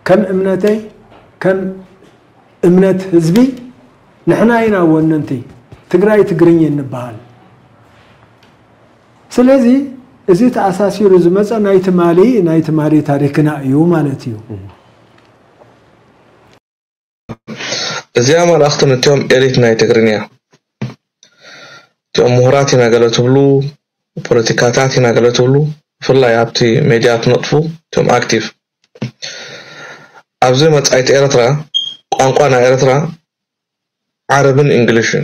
ከም እምነተይ ከም እምነት ህዝቢ ንሕና ኢና ወነንቲ ትግራይ ትግርኝ እንበሃል። ስለዚ እዚ ተኣሳሲሩ ዝመፀ ናይ ትማሊ ናይ ትማሊ ታሪክና እዩ ማለት እዩ። እዚኣ መልእኽቲ ነቲኦም ኤሊት ናይ ትግርኛ እቲኦም ምሁራት ኢና ገለ ትብሉ ፖለቲካታት ኢና ገለ ትብሉ ብፍላይ ኣብቲ ሜድያ ትነጥፉ እቲኦም ኣክቲቭ ኣብዚ መጻኢት ኤርትራ ቋንቋ ናይ ኤርትራ ዓረብን እንግሊሽን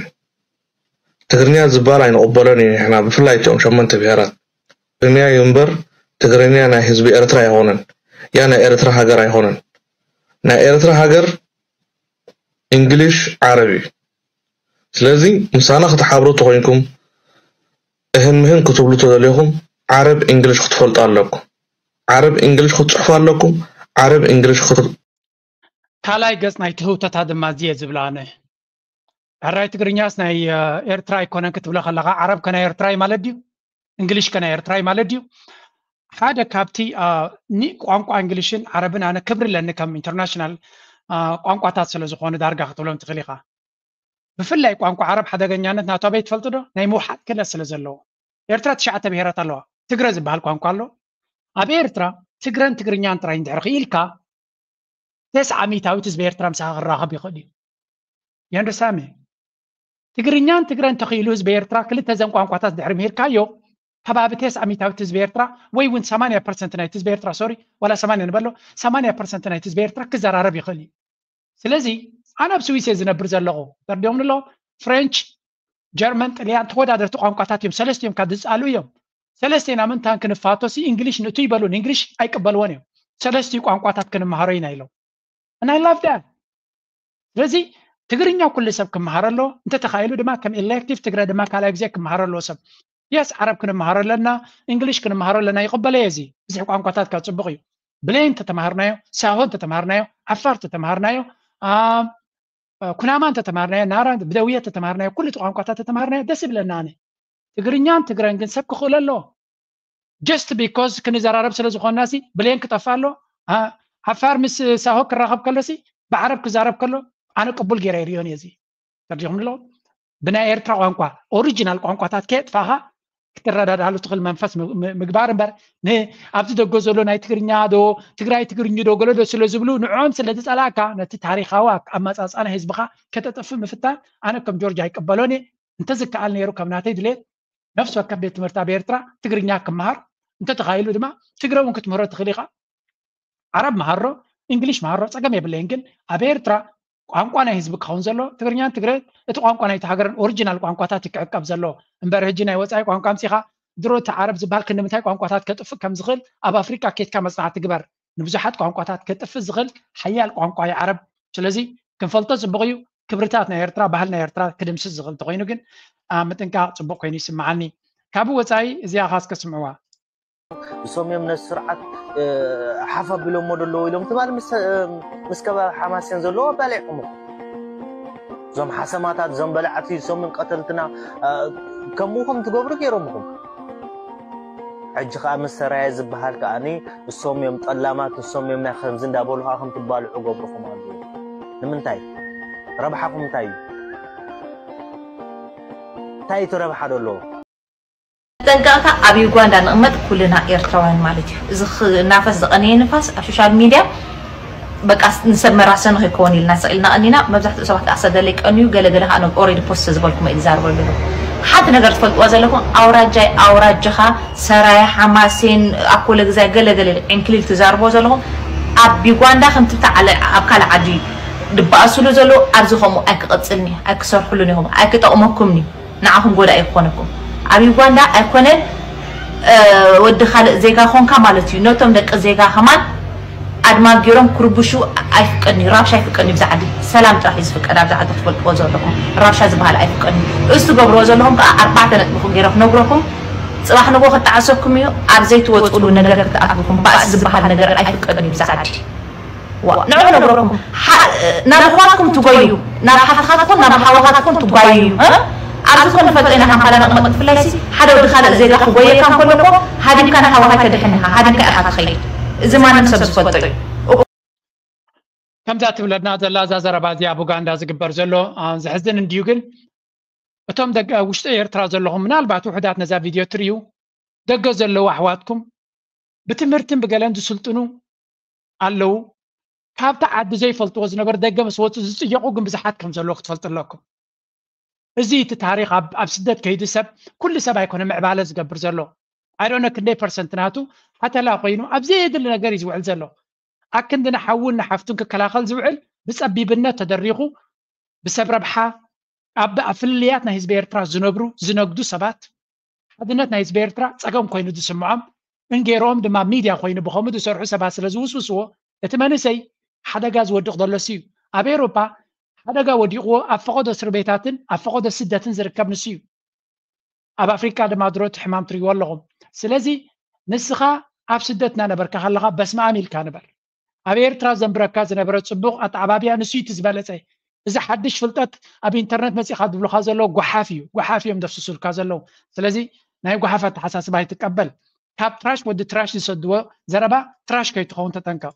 ትግርኛ ዝበሃል ኣይንቕበሎን እዩ ንሕና ብፍላይ እቲኦም ሸሞንተ ብሄራት ትግርኛ እዩ እምበር ትግርኛ ናይ ህዝቢ ኤርትራ ኣይኾነን ያ ናይ ኤርትራ ሃገር ኣይኾነን ናይ ኤርትራ ሃገር እንግሊሽ ዓረብ እዩ ስለዚ ምሳና ክትሓብሩ ተኾይንኩም እህን ምህን ክትብሉ ተደሊኹም ዓረብ እንግሊሽ ክትፈልጡ ኣለኩም ዓረብ እንግሊሽ ክትፅሕፉ ኣለኩም ዓረብ እንግሊሽ ካልኣይ ገጽ ናይ ትህውተታ ድማ እዚየ ዝብላ ኣነ ሕራይ ትግርኛስ ናይ ኤርትራ ኣይኮነን ክትብሎ ከለኻ ዓረብ ከናይ ኤርትራይ ማለት ድዩ እንግሊሽ ከናይ ኤርትራይ ማለት ድዩ ሓደ ካብቲ ቋንቋ እንግሊሽን ዓረብን ኣነ ክብሪ ኣለኒ ከም ኢንተርናሽናል ቋንቋታት ስለ ዝኾኑ ዳርጋ ክትብሎም ትኽእል ኢኻ ብፍላይ ቋንቋ ዓረብ ሓደገኛነት ናቱ ኣበይ ትፈልጡ ዶ ናይ ምውሓጥ ክእለት ስለ ዘለዎ ኤርትራ ትሽዓተ ብሄራት ኣለዋ ትግረ ዝበሃል ቋንቋ ኣሎ ኣብ ኤርትራ ትግረን ትግርኛን ጥራይ እንድሕር ክኢልካ ተስዓ ሚታዊት ህዝቢ ኤርትራ ምሳኻ ክራኸብ ይኽእል እዩ የንደሳሚ ትግርኛን ትግረን ተኽኢሉ ህዝቢ ኤርትራ ክልተ ዘን ቋንቋታት ድሕሪ ምሂርካዮ ከባቢ ተስዓ ሚታዊት ህዝቢ ኤርትራ ወይ እውን ሰማንያ ፐርሰንት ናይቲ ህዝቢ ኤርትራ ሶሪ ዋላ ሰማንያ ንበሎ ሰማንያ ፐርሰንት ናይቲ ህዝቢ ኤርትራ ክዘራረብ ይኽእል እዩ ስለዚ ኣነ ኣብ ስዊስ እየ ዝነብር ዘለኹ ተርዲኦም ንሎ ፍሬንች ጀርመን ጥልያን ተወዳደርቲ ቋንቋታት እዮም ሰለስቲኦም ካብ ዝፃሉ እዮም ሰለስቴና ምንታን ክንፋቶ ሲ እንግሊሽ ንእቱ ይበሉን እንግሊሽ ኣይቅበልዎን እዮም ሰለስቲኡ ቋንቋታት ክንመሃሮ ኢና ኢሎም ናይ ላቭ ዳ ስለዚ ትግርኛ ኩሉ ሰብ ክመሃር ኣሎ እንተተኻኢሉ ድማ ከም ኤሌክቲቭ ትግረ ድማ ካልኣይ ግዜ ክመሃር ኣለዎ ሰብ የስ ዓረብ ክንመሃር ኣለና እንግሊሽ ክንመሃር ኣለና ይቕበለየ እዚ ብዙሕ ቋንቋታት ካብ ፅቡቕ እዩ ብሌን ተተማሃርናዮ ሳሆ ተተማሃርናዮ ዓፋር ተተማሃርናዮ ኩናማ እንተተማሃርናዮ ናራ ብደውየ ተተማሃርናዮ ኩሉ ቋንቋታት ተተማሃርናዮ ደስ ይብለና ኣነ ትግርኛን ትግረን ግን ሰብ ክኽእሎ ኣሎ just because ክንዘራረብ ስለ ዝኾንና ሲ ብሌን ክጠፋ ኣሎ ዓፋር ምስ ሳሆ ክራኸብ ከሎ ሲ ብዓረብ ክዛረብ ከሎ ኣነ ቅቡል ገይረ ይሪኦን እየ እዚ ተርዲኹም ኣሎ ብናይ ኤርትራ ቋንቋ ኦሪጂናል ቋንቋታት ከየጥፋኻ ክትረዳዳሉ ትኽእል መንፈስ ምግባር እምበር ኣብዚ ደጎ ዘሎ ናይ ትግርኛ ዶ ትግራይ ትግርኝ ዶ ገለዶ ስለ ዝብሉ ንዕኦም ስለ ዝፀላእካ ነቲ ታሪካዊ ኣመፃፅኣ ናይ ህዝብኻ ከተጠፍእ ምፍታን ኣነ ከም ጆርጅ ኣይቅበሎን እየ እንተዝከኣል ነይሩ ከም ናተይ ድሌት ነፍሲ ወከፍ ቤት ትምህርቲ ኣብ ኤርትራ ትግርኛ ክመሃር እንተተኻኢሉ ድማ ትግረ እውን ክትምህሮ ትኽእል ኢኻ ዓረብ መሃሮ እንግሊሽ መሃሮ ፀገም የብለይን ግን ኣብ ኤርትራ ቋንቋ ናይ ህዝቢ ክኸውን ዘሎ ትግርኛን ትግረ እቲ ቋንቋ ናይቲ ሃገርን ኦሪጂናል ቋንቋታት ክዕቀብ ዘሎ እምበር ህጂ ናይ ወፃኢ ቋንቋ ኣምፂኻ ድሮ እቲ ዓረብ ዝበሃል ክንዲ ምንታይ ቋንቋታት ከጥፍእ ከም ዝኽእል ኣብ ኣፍሪቃ ኬድካ መፅናዕቲ ግበር ንብዙሓት ቋንቋታት ከጥፍእ ዝኽእል ሓያል ቋንቋ እዩ ዓረብ ስለዚ ክንፈልጦ ፅቡቕ እዩ ክብርታት ናይ ኤርትራ ባህል ናይ ኤርትራ ክድምስስ ዝኽእል እንተኮይኑ ግን ምጥንቃቕ ፅቡቕ ኮይኑ ይስምዓኒ ካብ ወፃኢ እዚኣ ኻስ ከስምዕዋ እሶም እዮም ነቲ ስርዓት ሓፍ ኣቢሎሞ ደለዎ ኢሎም ትማል ምስ ከባቢ ሓማስን ዘለዎ ኣባሊዕኹም እዞም ሓሰማታት እዞም በላዕቲ እሶምን ቀተልትና ከምኡ ከም ትገብሩ ገይሮምኹም ሕጂ ከዓ መሰራየ ዝበሃል ከዓኒ እሶም እዮም ጠላማት እሶም እዮም ናይ ከምዚ እንዳበሉ ከዓ ከም ትባልዑ ገብርኹም ኣለዉ ንምንታይ ረብሓኹም እንታይ እዩ እንታይ እቲ ረብሓ ደለዎ ጠንቀቕታ ኣብ ዩጋንዳ ንቕመጥ ኩልና ኤርትራውያን ማለት እዩ እዚ ናፈስ ዝቐነየ ንፋስ ኣብ ሶሻል ሚድያ በቃ ንሰብ መራሰ ንኸይከውን ኢልና ስቕ ኢልና ቀኒና መብዛሕትኡ ሰባት ከዓ ሰደለይ ቀንዩ ገለገለ ከዓ ኦሬዲ ፖስት ዝበልኩ ኢሉ ዛርበሉ ሓንቲ ነገር ትፈልጥዋ ዘለኹም ኣውራጃይ ኣውራጃኻ ሰራየ ሓማሴን ኣኮለ ግዛይ ገለገለ ዕንክሊል ትዛርቦ ዘለኹም ኣብ ዩጋንዳ ከምቲ ብታ ኣብ ካልእ ዓዲ ድበኣስሉ ዘለዉ ኣብዚ ከምኡ ኣይክቐጽልኒ ኣይክሰርሕሉን ኢኹም ኣይክጠቕመኩምኒ ንዓኹም ጎዳኢ ክኾነኩም ኣብ ዩጋንዳ ኣይኮነን ወዲ ካልእ ዜጋ ኾንካ ማለት እዩ ነቶም ደቂ ዜጋ ከማን ኣድማ ገይሮም ክርብሹ ኣይፍቀድን እዩ ራብሻ ኣይፍቀድን እዩ ብዛ ዓዲ ሰላም ጥራሕ እዩ ዝፍቀድ ኣብዛ ዓዲ ክትፈልጥዎ ዘለኹም ራብሻ ዝበሃል ኣይፍቀድን እዩ እሱ ትገብርዎ ዘለኹም ከዓ ኣርባዕተ ነጥብኹም ገይረ ክነግረኩም ፅባሕ ንጎ ክጣዕሰኩም እዩ ኣብ ዘይትወፅሉ ነገር ክትኣትውኩም ባእሲ ዝበሃል ነገር ኣይፍቀድን እዩ ብዛ ዓዲ ንዑ ነግረኩም ናብ ኣሕዋትኩም ትጎዩ ናብ ሓፍትኻትኩም ናብ ሓወኻትኩም ትጓዩ ኣብዚ ኮነ ፈልጦ ኢና ካምፓላ ነቕመጥ ብፍላይ ሓደ ወዲ ካልእ ዜጋ ክጎየካ እንከሎ እኮ ሃዲምካ ንሓወኻ ከድሕን ኢኻ ሃዲምካ ኢኻ ትኸይድ እዚ ማንም ሰብ ዝፈልጦ እዩ ከምዛ ትብለና ዘላ እዛ ዘረባ እዚኣ ኣብ ኡጋንዳ ዝግበር ዘሎ ዘሕዝን እንድዩ ግን እቶም ደቂ ውሽጢ ኤርትራ ዘለኹም ምናልባት ውሕዳት ነዛ ቪድዮ ትርእዩ ደገ ዘለዉ ኣሕዋትኩም ብትምህርትን ብገለን ዝስልጥኑ ኣለዉ ካብቲ ዓዲ ዘይፈልጥዎ ዝነበሩ ደገ ምስ ወፁ ዝፅየቑ ግን ብዙሓት ከም ዘለዉ ክትፈልጡ ኣለኩም እዚ እቲ ታሪክ ኣብ ስደት ከይዱ ሰብ ኩሉ ሰብ ኣይኮነ ምዕባለ ዝገብር ዘሎ ኣይዶነ ክንደይ ፐርሰንት ናቱ ሓተላ ኮይኑ ኣብ ዘየድሊ ነገር እዩ ዝውዕል ዘሎ ኣክንዲ ንሓውን ንሓፍቱን ክከላኸል ዝውዕል ብፀቢብነት ተደሪኹ ብሰብ ረብሓ ኣብ ኣብ ፍልልያት ናይ ህዝቢ ኤርትራ ዝነብሩ ዝነግዱ ሰባት ሓድነት ናይ ህዝቢ ኤርትራ ጸገም ኮይኑ ዝስምዖም እንጌሮም ድማ ሚድያ ኮይኑ ብኸምኡ ዝሰርሑ ሰባት ስለ ዝውስውስዎ እቲ መንእሰይ ሓደጋ ዝወድቕ ዘሎ እዩ ኣብ ኤሮፓ ሓደጋ ወዲቕዎ ኣብ ፈቐዶ እስር ቤታትን ኣብ ፈቐዶ ስደትን ዝርከብ ንሱ እዩ ኣብ ኣፍሪቃ ድማ ድሮ እቲ ሕማም ትሪእዎ ኣለኹም ስለዚ ንስኻ ኣብ ስደት እናነበርካ ከለኻ በስመኣም ኢልካ ንበር ኣብ ኤርትራ ዘንብረካ ዝነበረ ጽቡቕ ኣተዓባብያ ንሱ እቲ ዝበለጸ እዚ ሓድሽ ፍልጠት ኣብ ኢንተርነት መጺኻ ዝብሉኻ ዘለዉ ጓሓፍ እዩ ጓሓፍ እዮም ደፍስሱልካ ዘለዉ ስለዚ ናይ ጓሓፍ ኣተሓሳስባ ኣይትቀበል ካብ ትራሽ ወዲ ትራሽ ዝሰድዎ ዘረባ ትራሽ ከይትኸውን ተጠንቀቕ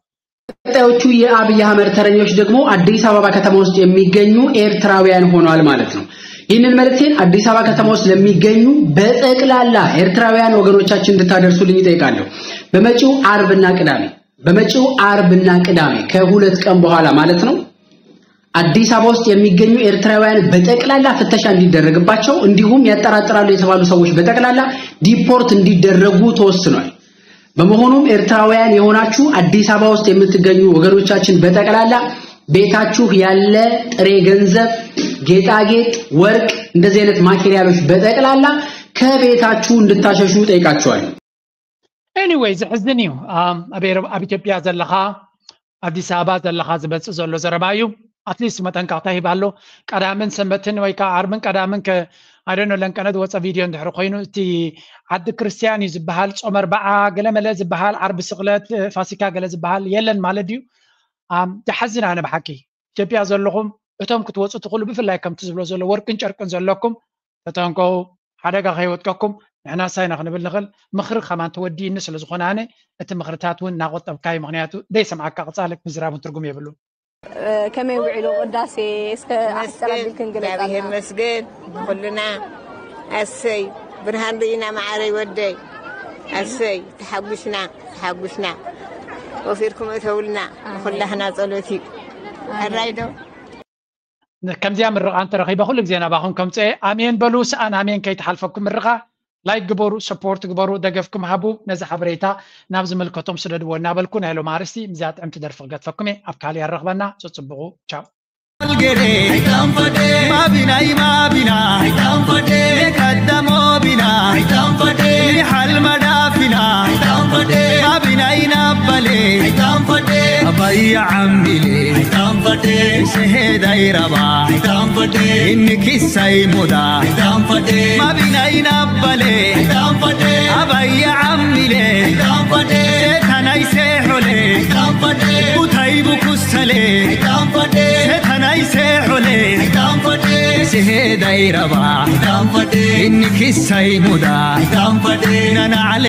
ቀጣዮቹ የአብይ አህመድ ተረኞች ደግሞ አዲስ አበባ ከተማ ውስጥ የሚገኙ ኤርትራውያን ሆነዋል ማለት ነው። ይህንን መልእክቴን አዲስ አበባ ከተማ ውስጥ ለሚገኙ በጠቅላላ ኤርትራውያን ወገኖቻችን እንድታደርሱልኝ እጠይቃለሁ። በመጪው አርብና ቅዳሜ በመጪው አርብና ቅዳሜ ከሁለት ቀን በኋላ ማለት ነው አዲስ አበባ ውስጥ የሚገኙ ኤርትራውያን በጠቅላላ ፍተሻ እንዲደረግባቸው እንዲሁም ያጠራጥራሉ የተባሉ ሰዎች በጠቅላላ deport እንዲደረጉ ተወስኗል። በመሆኑም ኤርትራውያን የሆናችሁ አዲስ አበባ ውስጥ የምትገኙ ወገኖቻችን በጠቅላላ ቤታችሁ ያለ ጥሬ ገንዘብ፣ ጌጣጌጥ፣ ወርቅ፣ እንደዚህ አይነት ማቴሪያሎች በጠቅላላ ከቤታችሁ እንድታሸሹ ጠይቃችኋል። Anyway ዘሕዝን እዩ ኣብ ኢትዮጵያ ዘለኻ ኣዲስ ኣበባ ዘለኻ ዝመፅእ ዘሎ ዘረባ እዩ ኣትሊስት መጠንቀቕታ ሂብ ኣሎ ቀዳምን ሰንበትን ወይ ከዓ ዓርብን ቀዳምን ኣይደኖ ለንቀነ ዝወፀ ቪድዮ እንድሕር ኮይኑ እቲ ዓዲ ክርስትያን እዩ ዝበሃል ፆመ ኣርባዓ ገለመለ ዝበሃል ዓርቢ ስቕለት ፋሲካ ገለ ዝበሃል የለን ማለት ድዩ ዝሓዝን ኣነ ብሓቂ ኢትዮጵያ ዘለኹም እቶም ክትወፁ ትኽእሉ ብፍላይ ከምቲ ዝብሎ ዘሎ ወርቅን ጨርቅን ዘለኩም ተጠንቀቑ ሓደጋ ከይወጥቀኩም ንሕና ሳይና ክንብል ንኽእል ምኽሪ ከማን ተወዲእኒ ስለ ዝኾነ ኣነ እቲ ምኽርታት እውን እናቆጠብካዩ ምኽንያቱ ዘይሰምዓካ ቅፃልክ ምዝራብን ትርጉም የብሉን ከመይ ውዒሉ ቅዳሴ እስከ ኣሕፅር ኣቢልክን ግለፃልና መስገን ኩልና ኣሰይ ብርሃን ርኢና መዓረይ ወደይ ኣሰይ ተሓጉስና ተሓጉስና ወፊርኩም እተውልና ንኩላህና ፀሎት እዩ ሕራይ ዶ ከምዚኣ ምርቓ እንተረኺበ ኩሉ ግዜ ናባኹም ከምፅኦ ኣሜን በሉ ሰኣን ኣሜን ከይትሓልፈኩም ምርቓ ላይክ ግበሩ ሰፖርት ግበሩ ደገፍኩም ሃቡ ነዚ ሓበሬታ ናብ ዝምልከቶም ስደድዎ እናበልኩ ናይ ሎም ኣርስቲ ምዚኣ ጥዕምቲ ደርፊ ክገድፈኩም እየ ኣብ ካሊእ ኣረኽበና ፀፅብቑ ቻው Algere, Mavinai Mavina, Lekadda Mobina, Mihalma Dafina, Mavinai Nabale, Abaya Amile, Sehe Dairaba, Inni Kisai Muda, Mavinai Nabale, Abaya Amile, Tanai Sehole, Utai Bukus Sale, Setanai Sehole, Sehe Dairaba, Inni Kisai Muda, Nana